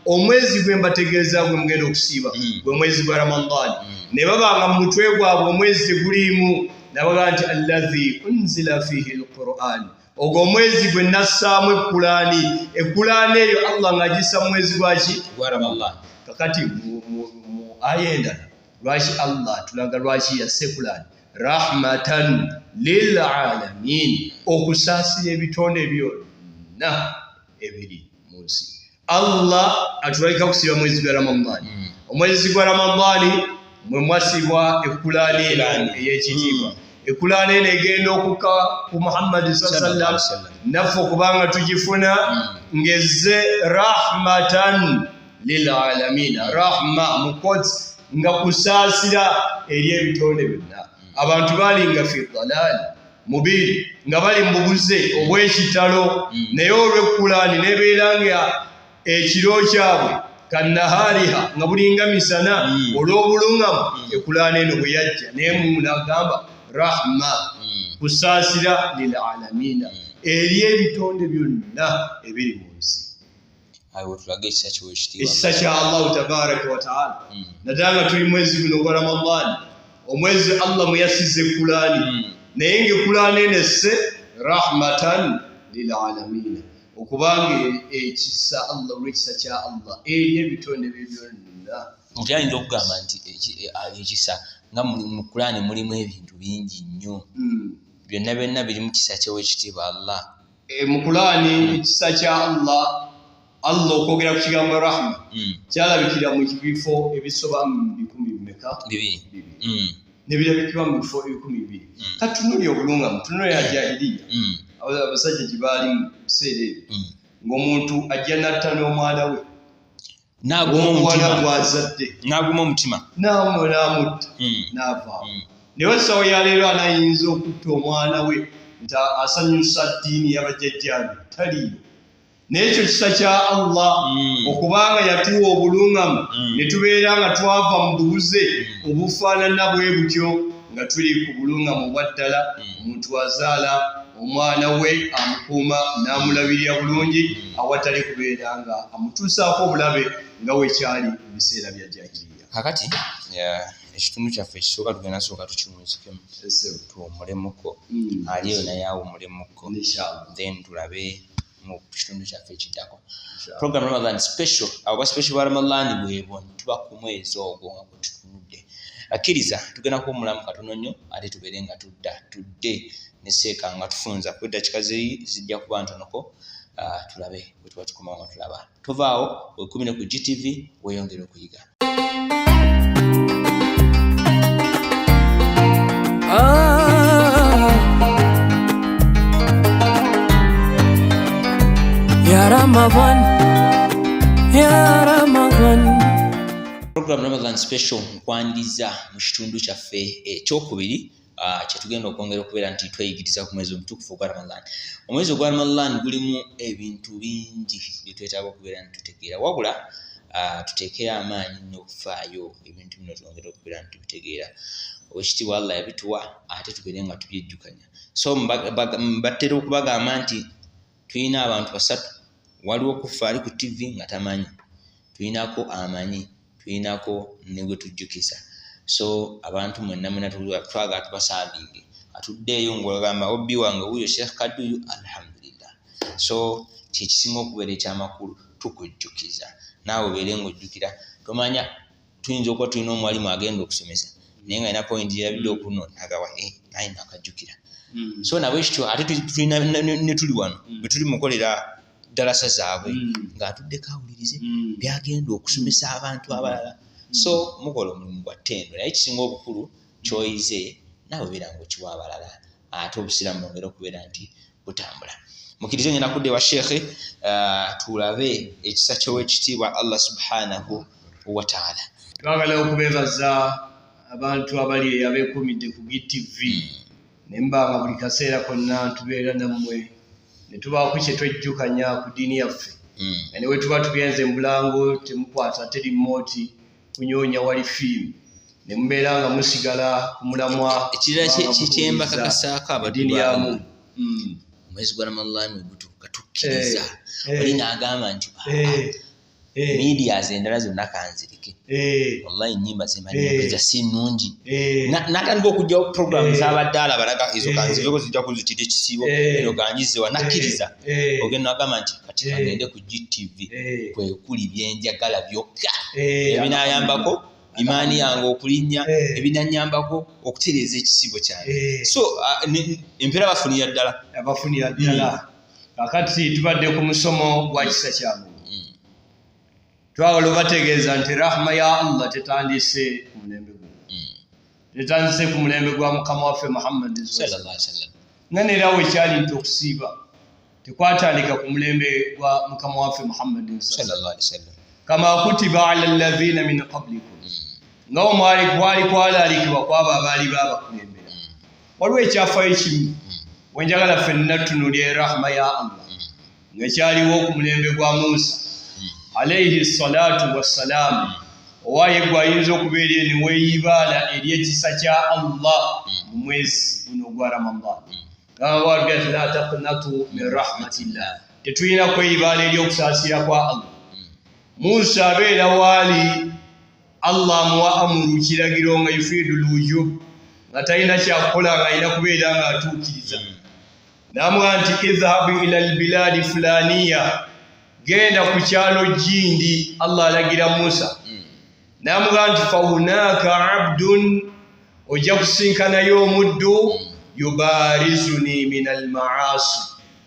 omwezi gwe mbategeeza gwe mugenda okusiiba gwe mwezi gwa Ramadani. Ne babanga mu mutwe gwabwe omwezi teguliimu, nabaga nti alladhi unzila fihi alquran, ogwo omwezi gwe nassaamu ekkulaani. Ekkulaani eyo Allah ng'agissa mu mwezi gwaki? Gwa Ramadani. Kakati mu aya endala lwaki Allah atulaga lwaki yassa ekkulaani? Rahmatan lil alamin, okusaasira ebitonde byonna ebiri mu nsi. Allah atulabika kusiiba mwezi gwa Ramadani. Omwezi gwa Ramadani mwe mwasibwa ekkulaani eno ey'ekitiibwa. Ekkulaani eno egenda okukka ku Muhammadi sallallahu alaihi wasallam, naffe okubanga tugifuna ng'ezze rahmatan lil alamina. Rahma mukozi nga kusaasira eri ebitonde byonna. Abantu balinga fi dalali mubiri, nga bali mu bubuze obw'ekitalo, naye olw'ekkulaani nebeera nga ekiro kyabwe kannahariha, nga bulinga misana olw'obulungamu. Ekkulaani eno bwe yajja naye Mungu n'agamba rahma, kusaasira lil alamina, eri ebitonde byonna ebiri mu nsi. Ekisa kya Allahu tabaraka wa taala. Naddala nga tuli mwezi guno ogwa Ramadani, omwezi Allah mwe yasiza ekkulaani, naye ng'ekkulaani eno esse rahmatan lil alamina, okubanga ekisa Allah, olw'ekisa kya Allah eri ebitonde bye byonna. Nti ayinza okugamba nti ekisa nga mu Kulaani mulimu ebintu bingi nnyo, byonna byonna biri mu kisa ky'owekitiibwa Allah. Mu Kulaani ekisa kya Allah, Allah okwogera ku kigambo rahma kyalabikira mu bifo ebisoba mu 200 ne birabikibwa mu bifo 200. Kati tunuli obulungamu, tunuli ya jahiliya, abasajja gye baali mu biseera ebyo, ng'omuntu ajja n'atta n'omwana we, n'aguma gw'azadde, n'aguma omutima, n'amutta n'avaawo. Naye essaawa ya leero anayinza okutta omwana we nti asanyusa ddiini y'abajjajjaabe, taliiyo. Naye ekyo kisa kya Allah, okubanga yatuwa obulungamu ne tubeera nga twava mu bubuze obufaanana bwe butyo, nga tuli ku bulungamu obwa ddala. Omuntu azaala omwana we amukuuma n'amulabirira bulungi, awatali kubeera nga amutuusaako obulabe nga wekyali mu biseera bya jahiliya. Kakati ekitundu kyaffe ekisooka tugenda sooka tukiwunzikemu, tuwumulemuko, ali eyo naye awumulemuko, then tulabe mu kitundu kyaffe ekiddako. Program Ramadan special, abo special ba Ramadan bwebwo tuba ku mwezi ogwo nga gwe tutunudde. Akkiriza tugenda kuwummulamu katono nnyo, ate tubeere nga tudda tudde ne seeka nga tufunza ku ddakiika zijja kuba ntonoko, tulabe bwe tuba tukomawo nga tulaba. Tovaawo, wekumire ku GTV weeyongere okuyiga. Ya Ramadan, Ya Ramadan. Program Ramadan special nkwaniriza mu kitundu kyaffe ekyokubiri kyetugenda okwongera okubeera nti tweyigiriza ku mwezi omutukuvu ogwa Ramadan. Omwezi ogwa Ramadan gulimu ebintu bingi bye twetaaga okubeera nti tutegeera, wabula tuteekeyo amaanyi nnyo okufaayo ebintu bino twongere okubeera nti tubitegeera. Owekitiibwa Allah yabituwa ate tubeere nga tubyejjukanya. So mbatera okubagamba nti tulina abantu basatu, waliwo okufa ali ku TV nga tamanyi, tulinako amanyi, tulinako ne gwe tujjukiza. So abantu mwenna mwenna twagala tubasaabinge, atuddeeyo ng'ogamba obbi wange wuuyo Sheikh Kaduyu, alhamdulillah. So kyekisinga okubeera ekyamakulu, tukujjukiza naawe obeere ng'ojjukira. Tomanya tuyinza okuba tulina omwalimu agenda okusomesa naye nga alina point gy'alabidde okuno nagawa naye nakajjukira. So nabwe kityo ate tulina ne tuli wano bwe tuli mukolera ddalasa zaabwe ng'atuddeko awulirize byagenda okusomesa abantu abalala. So mukola omulimu gwa ttendo, naye ekisinga obukulu ky'oyize naawe beera ng'okiwa abalala. Ate obusiraamu bwongere okubeera nti butambula. Mukirize ngenda kudda ewa sheekhe, tulabe ekisa ky'owekitiibwa Allah subhanahu wataala. Twagala okubeebaza abantu abali abeekuumidde ku GTV, ne mba nga buli kaseera konna tubeera nammwe ne tubaako kye twejjukanya ku ddiini yaffe. Nga ne bwe tuba tugenze mu bulango, temukwata terimooti kunyoonya wali fiimu, ne mubeera nga musigala ku mulamwa. Ekirala kubanga kyembakakasaako mutuwuliriza eddiini yamu. Omwezi gwa Ramadhan we gutuuka, tukkiriza oli n'agamba nti medias endala zonna kanzirike, wallahi ennyimba zemanyiza si nnungi. N'atandika okugyawo program z'abadde alaba, naga ezo kanziveko, zijja kunzitira ekisiibo, eno ganjizewa. Nakkiriza ogenda nagamba nti kati kagende ku GTV, kwe kuli byenjagala byokka ebinayambako imaani yange okulinnya, ebinanyambako okutereeza ekisiibo kyange. So empeera bafunira ddala. Abafunira ddala. Kakati tubadde ku musomo gwa kisa kya Mungu. Twagala obategeeza nti rahma ya Allah tetandise ku mulembe guno, tetandise ku mulembe gwa mukama waffe Muhammad sallallahu alaihi wasallam. Nga neera wekyali nti okusiiba tekwatandika ku mulembe gwa mukama waffe Muhammad sallallahu alaihi wasallam. Kama kutiba ala alladhina min qablikum, nga omwali kwali kwalaalikibwa kwabo abaali babakulembera. Waliwo ekyafaayo kimu wenjagala ffenna tutunulye rahma ya Allah, nga kyaliwo ku mulembe gwa Musa alaihi salatu wassalaamu. Owaaye gwe ayinza okubeera eno weeyibaala eri ekisa kya Allah mu mwezi guno ogwa Ramadan, gamba waga nti la taqnatu min rahmatillah, tetulina kweyibaala eri okusaasira kwa Allah. Musa abeera waali, Allah amuwa amuru, kiragiro nga yufiidu lwujub, nga talina kyakukola, nga alina kubeera nga atuukiriza. N'amugaa nti idhhabu ila albiladi fulaniya, genda ku kyalo gindi. Allah alagira Musa, n'amugaa nti fahunaka abdun, ojja kusinkanayo omuddu, yubarizuni min almaasi,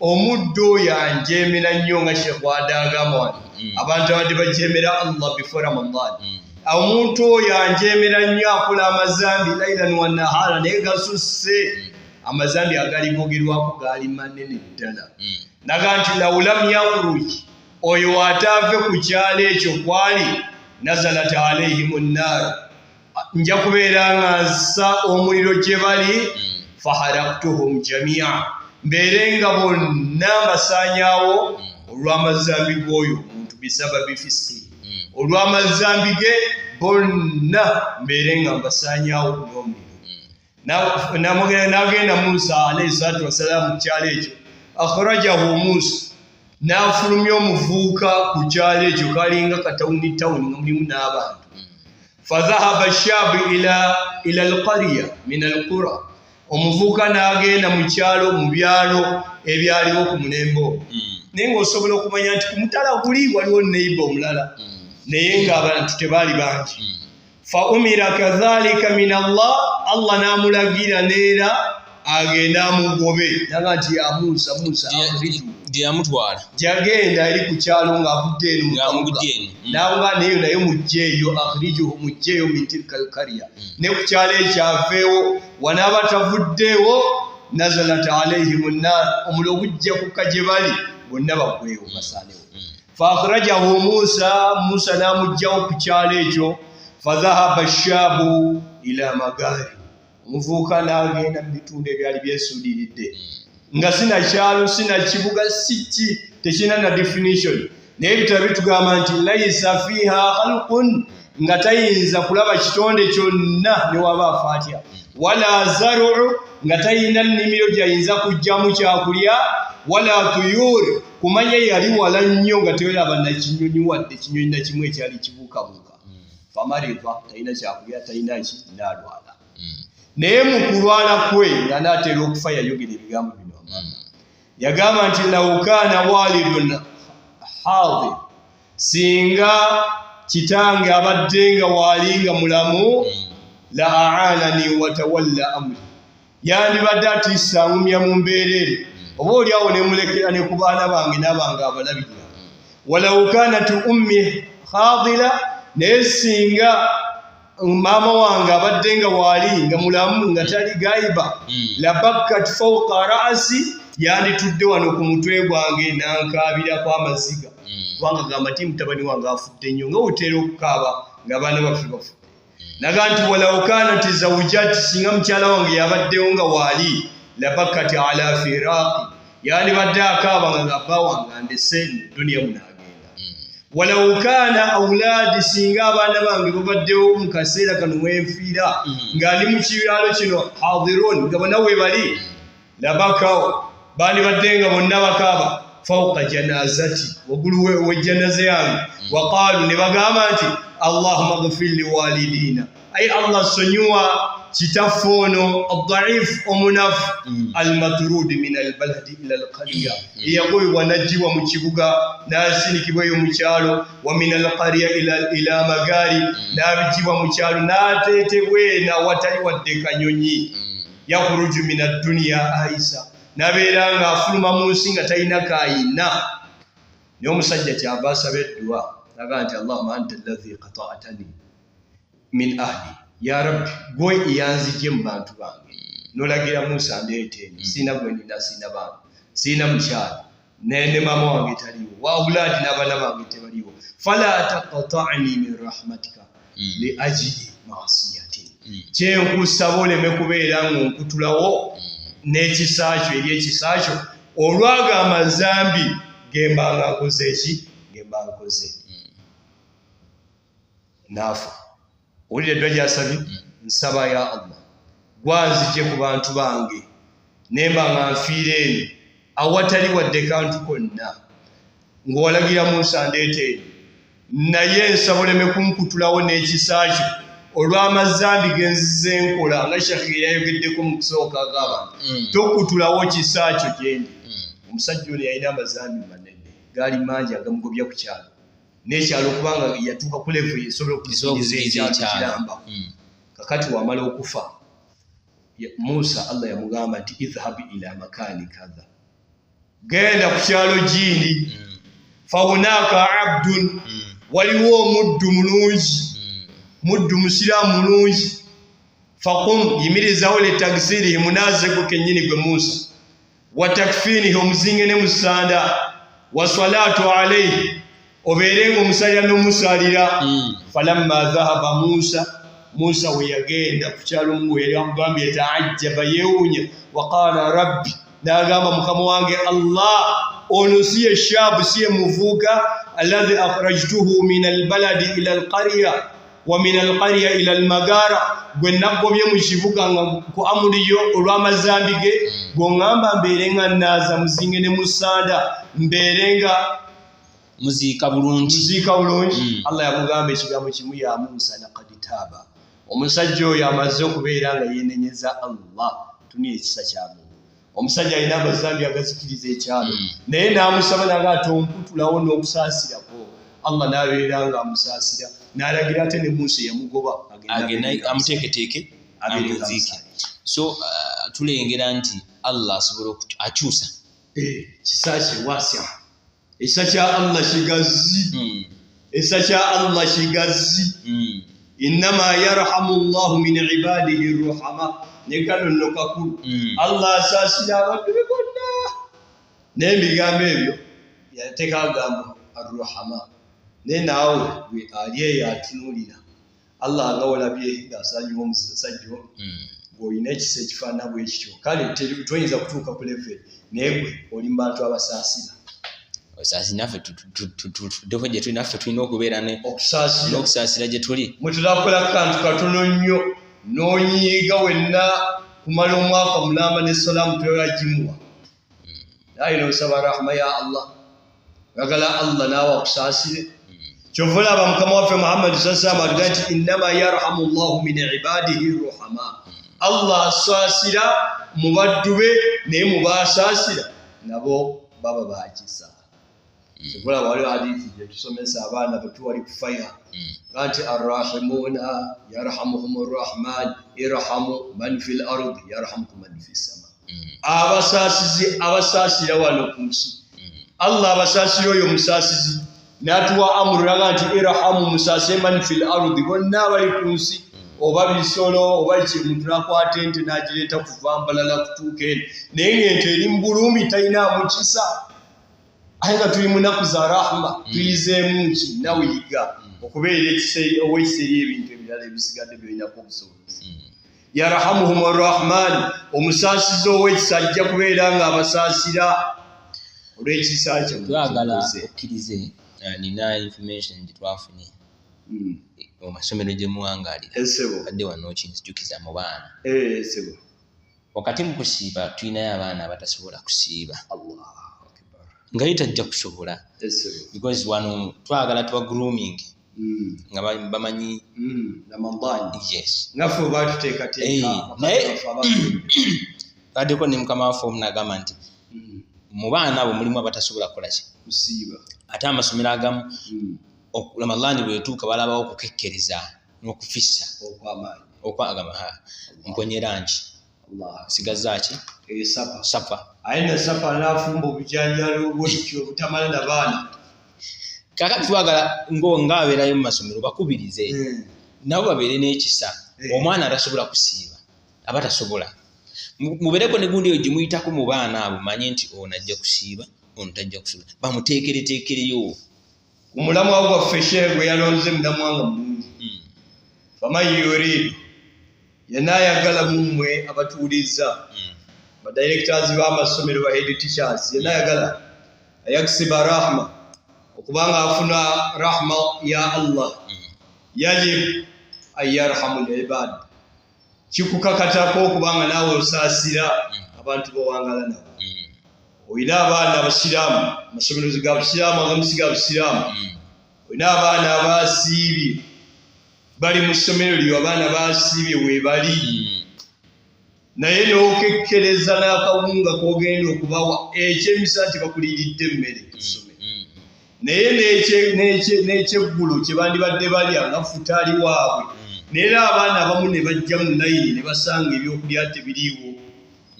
omuddu oyo anjeemera nnyo, nga Sheekh Wadagamba wano, abantu abadde bajeemera Allah before Ramadan. Omuntu oyo anjeemera nnyo, akola amazambi lailan wa nahara, naye gasusse. Amazambi agaligogerwako gaali manene ddala. Naga nti laulam yakhruj, oyo ataave ku kyalo ekyo kwali, nazalat alaihim nnar, nja kubeera nga nsa omuliro gye bali, faharaktuhum jamia, mbeere nga bonna mbasaanyaawo olw'amazambi g'oyo omuntu, bisababi fisiki, olw'amazambi ge bonna mbeere nga mbasaanyaawo n'omuliro. N'agenda Musa alaihi salatu wassalaamu ku kyalo ekyo. Akhrajahu Musa, n'afulumya omuvubuka ku kyalo ekyo, kalinga katawuni tawuni nga mulimu n'abantu. Fadhahaba shabu ila alqariya min alqura, omuvubuka n'agenda mu kyalo, mu byalo ebyaliwo ku mulembe ogwo, naye ng'osobola okumanya nti ku mutala guli waliwo neighbor omulala, naye ng'abantu tebaali bangi. Fa umira kadhalika min Allah, Allah n'amulagira neera agende amugobe, naga nti ya Musa, Musa akhriju. Gye yamutwala. Gyagenda eri ku kyalo ng'avudde eno mu Ng'amugudde kabuga. eno. N'amuga naye naye mugjeeyo, akhrijuhu, mugjeeyo min tilka alkarya, ne ku kyalo ekyo aveewo. Wanaaba tavuddeewo, nazalat alaihim nnar, omuliro gujja kukka gye bali bonna bagwewo basaanewo. Fa akhrajahu Musa, Musa n'amuggyawo ku kyalo ekyo. Fadhahaba shabu ila magari, omuvubuka n'agenda mu bitundu ebyali byesuuliridde, nga sina kyalo, sina kibuga, si ki, tekirina na definition, naye ebitabo bitugamba nti laisa fiha khalqun, nga tayinza kulaba kitonde kyonna ne waba afa atya, wala zaru, nga tayina nnimiro gyayinza kuggyamu kyakulya, wala tuyur, kumanya yali wala nnyo nga teweraba nakinyonyi wadde kinyonyi nakimu ekyali kibuukabuuka. Famarida, talina kyakulya, talina ki, n'alwala. Naye mu kulwala kwe nga naatera okufa, yayogera ebigambo bino. Yagamba nti law kaana walidun hadir, singa kitange abadde nga waali nga mulamu, la aanani watawalla amri, yandibadde atiisa angumya mu mbeera eri, oba oli awo nemulekera ne ku baana bange n'abange abalabirira. Walau kanat ummi khadila, naye singa Maama wange abadde nga waali nga mulamu nga tali gaiba, labakkat fauka rasi, yanditudde wano ku mutwe gwange nankaabirako amaziga, kubanga gamba ti mutabani wange afudde nnyo, nga otera okukaaba ng'abaana baffe bafudde. Naga nti walau kanat zawjati, singa mukyala wange yabaddewo nga waali, labakkat ala firaqi, yandibadde akaaba nga ngabba wange andese mu duniya munaagenda. Walau kana auladi, singa abaana bange babaddewo mu kaseera kano wenfiira nga ndi mu kyalo kino, hadirun, nga bonna we bali, labakawo, bandibadde nga bonna bakaaba, fauka janazati, waggulu wejjanaza yange. Waqaalu, ne bagamba nti allahuma gfir liwalidina, ai Allah sonyiwa kitaffe ono adaifu omunafu, almatrudi min albaladi ila alqariya, eyagobebwa najjibwa mu kibuga n'asindikibwa eyo mu kyalo, wa min alqariya ila magaari, n'abijjibwa mu kyalo n'ateetebwa eno awatali wadde kanyonyi, yakhruju min adduniya aisa, n'abeera ng'afuluma mu nsi nga talina kayina. Naye omusajja kyava asaba edduwa naga nti allahuma anta allazi qata'tani min ahli, ya rabbi gwe eyanzijje mu bantu bange nolagira Musa ndeeta eno, siina gwe nina, siina baana, siina mukyala, ne maama wange taliwo, wa auladi, n'abaana bange tebaliwo, fala taqta'ni min rahmatika li ajili maasiyatin, kyenkusaba oleme kubeera ng'onkutulawo n'ekisa kyo eri ekisa kyo olwaga amazambi gembanga nkoze eki gemba nkoze. Naafa owulira eddwa gyasabye, nsaba ya Allah gwanzije ku bantu bange nemba nga nfiira eno awatali wadde kantu konna, ng'owalagira Musa ndeeta eno, naye nsaba oleme kunkutulawo n'ekisa kyo olw'amazambi genzize nkola, nga shekhe yayogeddeko mu kusooka ag'abantu, tokutulawo kisa kyo gyendi. Omusajja ono yalina amazambi manene, gaali mangi agamugobya ku kyalo n'ekyalo, kubanga yatuuka ku level esobola okuzikiriza ekyalo kiramba. Kakati wamala okufa Musa, Allah yamugamba nti idhhab ila makani kadha, genda ku kyalo gindi, fahunaka abdun, waliwo omuddu mulungi, muddu musiraamu mulungi, faqum, yimirizawo, litagsirihi, munaazeko kennyini gwe Musa, watakfinihi, omuzinge ne musanda, wasalatu alaihi, obeere nga omusalira n'omusalira. Falamma dhahaba Musa, Musa we yagenda ku kyalo mungu yali amugambye, taajjaba, yeewuunya, waqala rabbi, n'agamba mukama wange Allah, ono si ye shaabu, si ye muvuuka alladhi akhrajtuhu min albaladi ila alqarya wa min alqarya ila almagara, gwe naggobye mu kibuga nga ku amuriyo olw'amazambi ge, gwoŋŋamba mbeere nga naaza muzinge ne musanda, mbeere nga muziika bulungi, muziika bulungi. Allah yamugamba ekigambo kimu, ya Musa laqad taaba, omusajja oyo amaze okubeera nga yeenenyeza Allah. Tuniye ekisa kya Mungu, omusajja alina amazambi agazikiriza ekyalo, naye n'amusaba naga tonkutulawo n'okusaasirako, Allah n'abeera nga amusaasira n'alagira ate ne Musa yamugoba agenda amuteeketeeke amuziike. So tulengera nti Allah asobola akyusa kisa kye wasya, ekisa kya Allah kigazi, ekisa kya Allah kigazi. Innama yarhamu llahu min ibadihi ruhama, ne kano nno kakulu, Allah asaasira abantu be bonna, naye ebigambo ebyo yateeka agambo arruhama, naye naawe gwe ali eyo atunuulira Allah nga olabye ng'asanyiwa omusajja ono, ng'olina ekisa ekifaanana bwe kityo, kale toyinza kutuuka ku level, naye gwe oli mu bantu abasaasira. Osaasi naffe tuddeko gye tuli, naffe tulina okubeera n'okusaasira gye tuli. Mwe tulakola kantu katono nnyo n'onyiiga wenna kumala omwaka mulamba ne salaamu toyola gimuwa, naye n'osaba rahma ya Allah, oyagala Allah naawe akusaasire. Kyova olaba mukama waffe Muhammadi sallallahu alaihi wasallam nti innama yarhamu llahu min ibadihi ruhama, Allah asaasira mu baddu be, naye mu baasaasira nabo baba bakisa. Kyova olaba waliwo hadithi gye tusomesa abaana bwe tuwali kufaya nti arrahimuna yarhamuhum rrahman irhamu man fil ardi yarhamukum man fis sama, abasaasizi abasaasira wano ku nsi, Allah abasaasira oyo omusaasizi n'atuwa amuru naga nti irhamu, musaasire, man fil ardi, bonna abali ku nsi. oba bisolo oba ki, omuntu n'akwata ente n'agireeta kuva Mbalala kutuuka eno, naye ng'ente eri mu bulumi, talinaamu kisa, aye nga tuli mu nnaku za rahma. Tuyizeemu ki? Nawe yiga okubeera ow'ekisa eri ebintu ebirala ebisigadde byolinako obusobozi. Yarhamuhum arrahman, omusaasizi ow'ekisa ajja kubeera nga abasaasira olw'ekisa kye. Twagala okkirize, nina information gye twafunye mu masomero gye muwangaalira. Esebo. Badde wano okinzijukiza mu baana. Esebo. Wakati mu kusiiba tulinayo abaana abatasobola kusiiba, Allahu akbar. nga ye tajja kusobola, Esebo. because wano twagala tuba grooming nga bamanyi. Ramadhan. Yes. Naffe batuteekateeka. Baddeko ne mukama waffe omu n'agamba nti mu baana abo mulimu abatasobola kukola ki? Kusiiba. Ate amasomero agamu, Ramadhan bwetuuka balabawo okukekkereza n'okufissa okwamaanyi. Okwagamba, ha, mponyera nki? Allah. Sigazza ki? Esapa. Sapa. Aye na sapa n'afumba obujanjalo bwekyo obutamala na baana. Kakati twagala ng'abeerayo mu masomero bakubirize nabo babeere n'ekisa. Omwana atasobola kusiiba aba tasobola. Mubeereko ne gundi eyo gye muyitako mu baana abo, manye nti ono ajja kusiiba, ono tajja kusiiba, bamuteekereteekereyo. Ku mulamwa gwaffe shehe gwe yalonze, mulamwa nga mulungi. Faman yuridu, yenna ayagala mummwe abatuuliza, badirectors b'amasomero, ba head teachers, yenna ayagala ayakusiba rahma, okubanga afuna rahma ya Allah, yajib an yarhamu libad, kikukakatako okubanga naawe osaasira abantu bowangala nabo. Olina abaana abasiraamu, amasomero ga busiraamu, agamu si ga busiraamu. Olina abaana abasiibye bali mu ssomero lyo, abaana basiibye weebali, naye n'okekkereza n'akawunga k'ogenda okubawa ekyemisana, tebakuliiridde emmere ku ssomero, naye n'ekyeggulo kye bandibadde balya nga futaali waabwe, naye era abaana abamu ne bajja mu layini ne basanga ebyokulya tebiriiwo.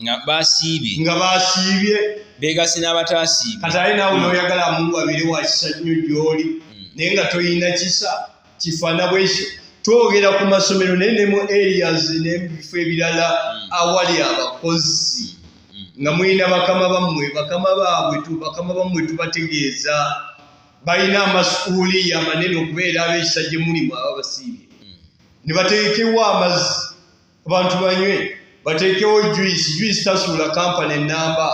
Nga basiibye. Nga basiibye. Beegase n'abatasiibye. Kati ate naawe n'oyagala Mungu abeere wa kisa nnyo gy'oli, naye nga toyina kisa kifaana bwekyo. Twogera ku masomero, naye ne mu areas n'ebifo ebirala awali abakozi nga mulina bakama bammwe, bakama baabwe, bakama bammwe tubategeeza balina amasuuliya amanene okubeera ab'ekisa gye mulimu aba basiibye, ne bateekewo amazzi abantu banywe, bateekewo juice. Juice tasuula kampani enamba,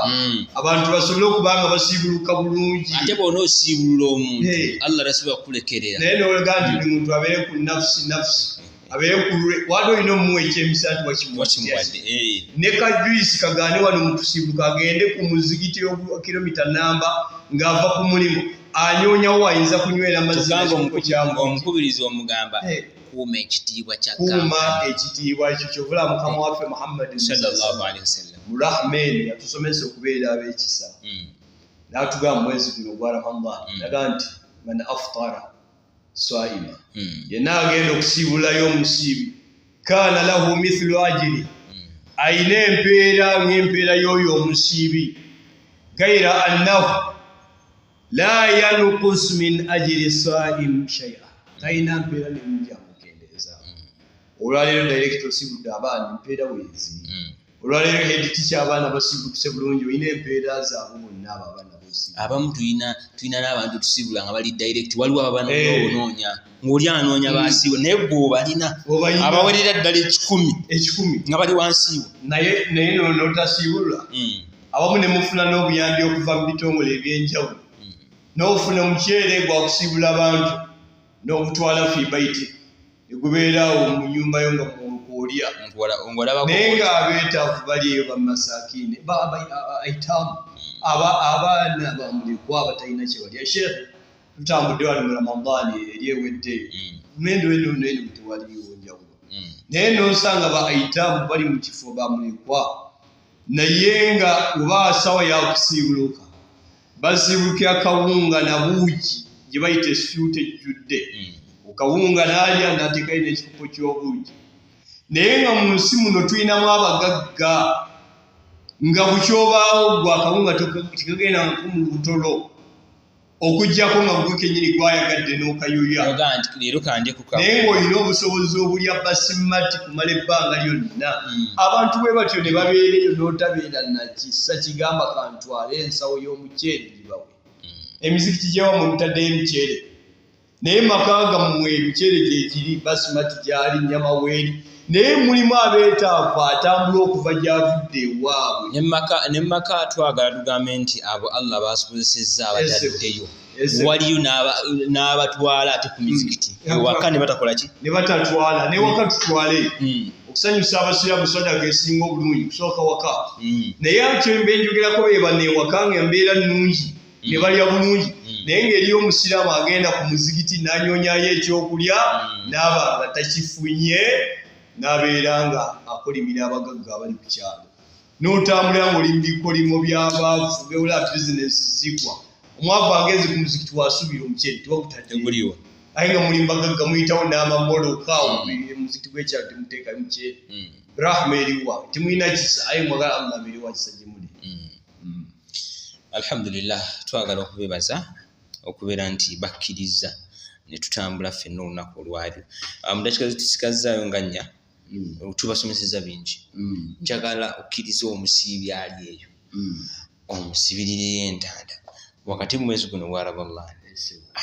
abantu basobole okuba nga basiibuluka bulungi. Ate bw'ona osiibulula omuntu, Hey. Allah tasobola kukulekerera. Naye nolega nti buli muntu abeere ku nafsi nafsi, abeere ku lwe, wadde olina omuwa ekyemisana nti wakimuwadde. Wakimuwadde ne ka juice kagaane wano mutusiibuka, agende ku muzigiti kilomita namba ng'ava ku mulimu, anyoonyawo ayinza kunywera amazzi Tugamba n'ekikopo kya muntu. Omukubiriza omugamba, Hey. kuuma ekitiibwa kya Kuuma ekitiibwa ekyo kyovula mukama waffe Muhammadi sallallahu alaihi wasallam mu rahma eno yatusomesa okubeera ab'ekisa, n'atugamba mwezi guno ogwa Ramadan, naga nti man aftara saima, yenna agenda okusiibulayo omusiibi, kaana lahu mithlu ajiri, ayina empeera ng'empeera y'oyo omusiibi, gaira annahu la yanqus min ajiri saim shaia, talina mpeera nemungi amukendeeza. Olwaleero director osiibudde abaana, empeera weeziri. Olwaleero head teacher, abaana basiibukuse bulungi, olina empeera zaabwe bonna abo abaana bosiibudde. Abamu tulina n'abantu tusiibula nga bali direct, waliwo ababa Eh. onoonya ng'oli anoonya basiibula, naye gwe obalina Obalina. abawerera ddala 100 100 nga bali wansiiwo. Naye n'otasiibulula, abamu ne mufuna n'obuyambi okuva mu bitongole ebyenjawulo, n'ofuna omuceere gwakusiibula abantu n'ogutwala fi baiti, negubeera awo mu nyumba yo nga mwolya, Ng'olabako. naye ng'abeetaavu bali eyo, bamasakiine, aitamu, abaana bamulekwa abatalina kye balya. Sheekhe, tutambudde wano mu Ramadaani eri ewedde, mendo eno neno tewaliwo njawulo, naye nosanga ba aitamu bali mu kifo bamulekwa, naye nga oba asawa yakusiibuluka, basiibulukira kawunga na buugi gye bayita esuuta ejjudde okawunga, n'alya n'ateekayo n'ekikopo ky'obuugi. Naye nga mu nsi muno tulinamu abagagga nga bukyobaawo gwe akawunga tekagenda nko mu butolo. Okuggyako nga gwe kennyini gwayagadde n'okayuya. Nogaa nti leero kandye ku Naye kawunga. ng'olina obusobozi obulya basimati kumala ebbanga lyonna. Abantu bwe batyo ne babeera eyo n'otabeera na kisa kigamba kantwale ensawo y'omuceere gibawe. Emizikiti gyewammwe mutaddeyo emiceere, naye maka gammwe emiceere gyegiri, basimati gyali, nnyama weeri, naye mulimu abeetaavu atambula okuva gy'avudde ewaabwe. Ne maka twagala tugambe nti abo Allah basobozesezza abataddeyo. Ese. Waliyo n'abatwala ate ku mizikiti. Ewaka ne batakola ki? Ne batatwala, ne waka tutwale. Okusanyusa abasiraamu sadaka esinga obulungi kusooka waka. Naye kye mbe njogerako be bano ewaka nga embeera nnungi, ne balya bulungi. Naye ng'eriyo omusiraamu agenda ku muzikiti n'anyoonyayo ekyokulya, n'aba nga takifunye, n'abeera nga akolimira abagagga abali ku kyalo. N'otambula ng'oli mu bikolimo by'abaavu, bewula bizinensi zigwa. Omwavu agenze ku muzikiti wasuubira omuceere tewagutadde. Teguliwo. Aye nga muli mbagagga muyitawo n'amamoloka awo, omuzikiti gw'ekyalo temuteekayo muceere. Rahma eriwa, temulina kisa, aye mwagala Allah abeere wa kisa gye muli. Alhamdulillah, twagala okubebaza okubeera nti bakkiriza ne tutambula ffenna olunaku olwalyo. Mu dakiika zetusigazzaayo nga nnya, tubasomesezza bingi. Njagala okkirize omusiibi ali eyo, omusibirireyo entanda wakati mu mwezi guno gwa Ramadan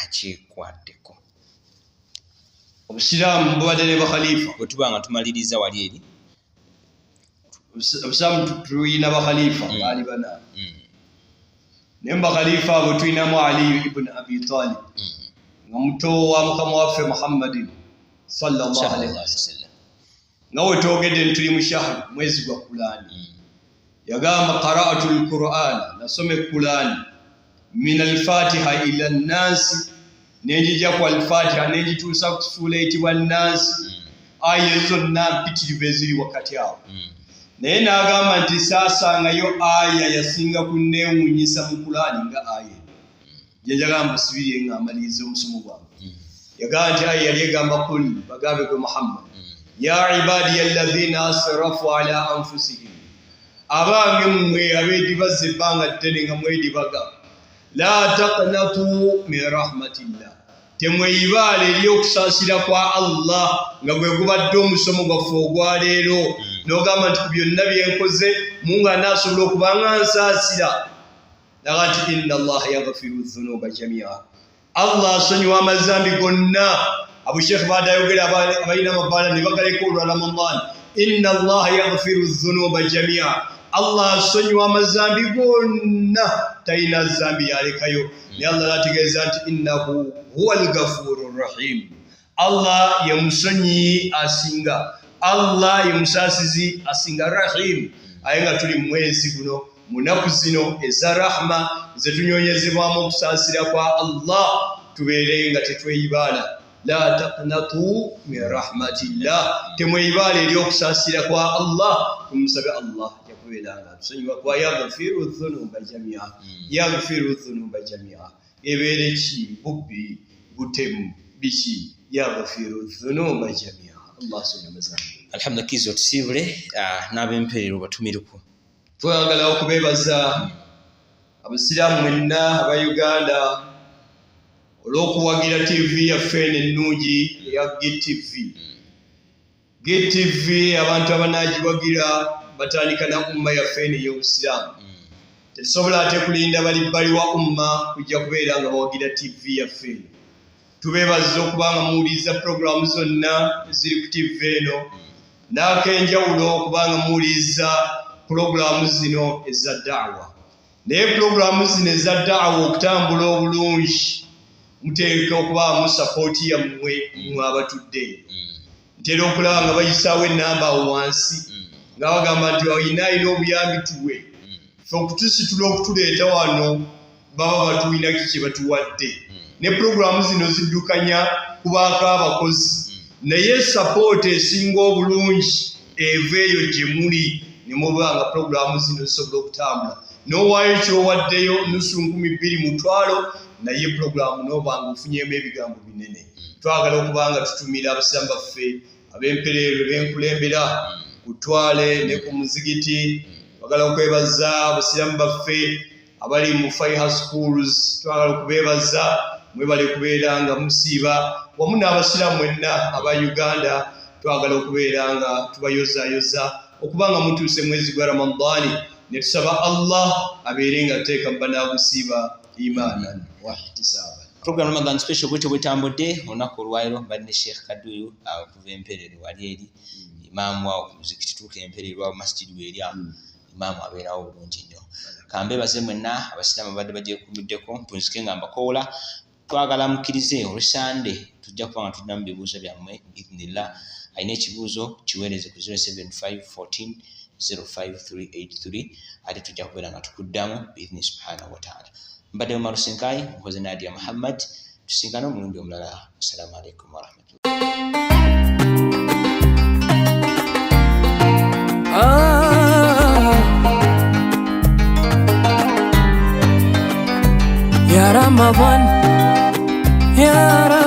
akyekwateko. Obusiraamu bubadde ne bakhalifa. Bwe tuba nga tumaliriza wali eri. Obusiraamu tulina bakhalifa baali bana. Naye mu bakhalifa abo tulinamu Ali ibn Abi Talib, nga muto wa mukama waffe Muhammadin sallallahu alaihi wasallam. Nga we twogedde nti tuli mu shahru, mwezi gwa Kulaani. Yagamba qara'atu al-Qur'an, nasoma Kulaani min al-Fatiha ila an-Nas, nenjija ku al-Fatiha nenjituusa ku ssuula eyitibwa Nas. Aya ezo zonna mpitirivu eziri wakati awo. Naye n'agamba nti saasangayo aya yasinga kunneewuunyisa mu Kulaani nga aya eno. Gye njagala mbasibirire nga mmaliriza omusomo gwange. Yagamba nti aya yali egamba kul, bagambe gwe Muhammad, ya ibadiya alladhina asrafu ala anfusihim, abange mmwe abeedibaza ebbanga ddene nga mwedibaga, la taqnatu min rahmatillah, temweyibaala eri okusaasira kwa Allah, nga gwe gubadde omusomo gwaffe ogwaleero. N'ogamba nti ku byonna bye nkoze Mungu anaasobola okuba nga nsaasira. Naga nti inna Allaha yaghfiru dhunuba jamia, Allah asonyiwa amazambi gonna. Abu Sheikh badayogera abalina amabaala ne bagaleka olwa Ramadan. Inna Allaha yaghfiru dhunuba jamia, Allah asonyiwa amazambi gonna, talina zambi yalekayo. Naye Allah n'ategeeza nti innahu huwa al-ghafuru rahim, Allah ye musonyi asinga, Allah ye musaasizi asinga, rahim. Aye nga tuli mu mwezi guno, mu nnaku zino eza rahma ze tunyonyezebwamu okusaasira kwa Allah, tubeere nga tetweyibaala. La taqnatu min rahmatillah, temweyibaala eri okusaasira kwa Allah. Tumusabe Allah yakubeera nga atusonyiwa, kwa yaghfiru dhunuba jamia, yaghfiru dhunuba jamia. Ebeere ki? Bubbi, butemu, biki? Yaghfiru dhunuba jamia, Allah asonyiwa amazambi. Alhamdulillah, kizo tusiibule n'ab'empeerero batumiruku. Twagala okubeebaza abasiraamu mwenna aba Uganda olw'okuwagira TV yaffe eno ennungi eya GTV. GTV abantu abanaagiwagira batandika na umma yaffe eno ey'obusiraamu. Tetusobola ate kulinda bali bbali wa umma kujja kubeera nga bawagira TV yaffe eno. Tubeebaza okuba nga muwuliriza pulogulaamu zonna eziri ku TV eno, n'ak'enjawulo okuba nga muwuliriza pulogulaamu zino eza da'wa. Naye pulogulaamu zino eza da'wa okutambula obulungi muteeka okubaamu sapooti yammwe mmwe abatudde. Ntera okulaba nga bayisaawo ennamba awo wansi nga bagamba nti oyina alina obuyambi tuwe. Ffe okutusitula okutuleeta wano baba batulina ki kye batuwadde. Ne pulogulaamu zino ziddukanya kubaako abakozi, naye sapooti esinga obulungi eva eyo gye muli ne muba nga pulogulaamu zino zisobola okutambula. N'owaayo ky'owaddeyo nusu nkumi bbiri mutwalo, naye pulogulaamu n'oba nga ofunyeemu ebigambo binene. Twagala okuba nga tutumira abasiraamu baffe ab'empereerwe b'enkulembera ku ttwale ne ku muzigiti. Twagala okwebaza abasiraamu baffe Abali mu Faiha Schools, twagala okubeebaza, mwebale kubeera nga musiiba wamu n'abasiraamu mwenna aba Uganda. Twagala okubeera nga tubayozayoza okuba nga mutuuse mwezi gwa Ramadani, ne tusaba Allah abeere nga ateeka mu banaagusiiba imaanan wahtisaaban. Program Ramadan Special bwetyo bwetambudde olunaku olwaleero. Mbadde ne Sheikh Kaduyu okuva Emperero wali eri, imaamu awo ku muzikiti. Tuuka Emperero awo, masjidi weeri awo, imaamu abeerawo bulungi nnyo. Kambeebaze mwenna abasiraamu abadde bagyekuumiddeko. Mpunzike nga mbakoola, twagala mukkirize olwesande tujja kuba nga tuddamu bibuuzo byammwe biidhnillah. Alina ekibuuzo kiweereze ku 075 14 05383, ate tujja kubeera nga tukuddamu biidhni subhanahu wataala. Mbadde Umaru Senkayi, nkoze Nadia Muhammad. Tusinkane omulundi omulala. Assalamu alaikum warahmatullah. آه يا رمضان يا رمضان.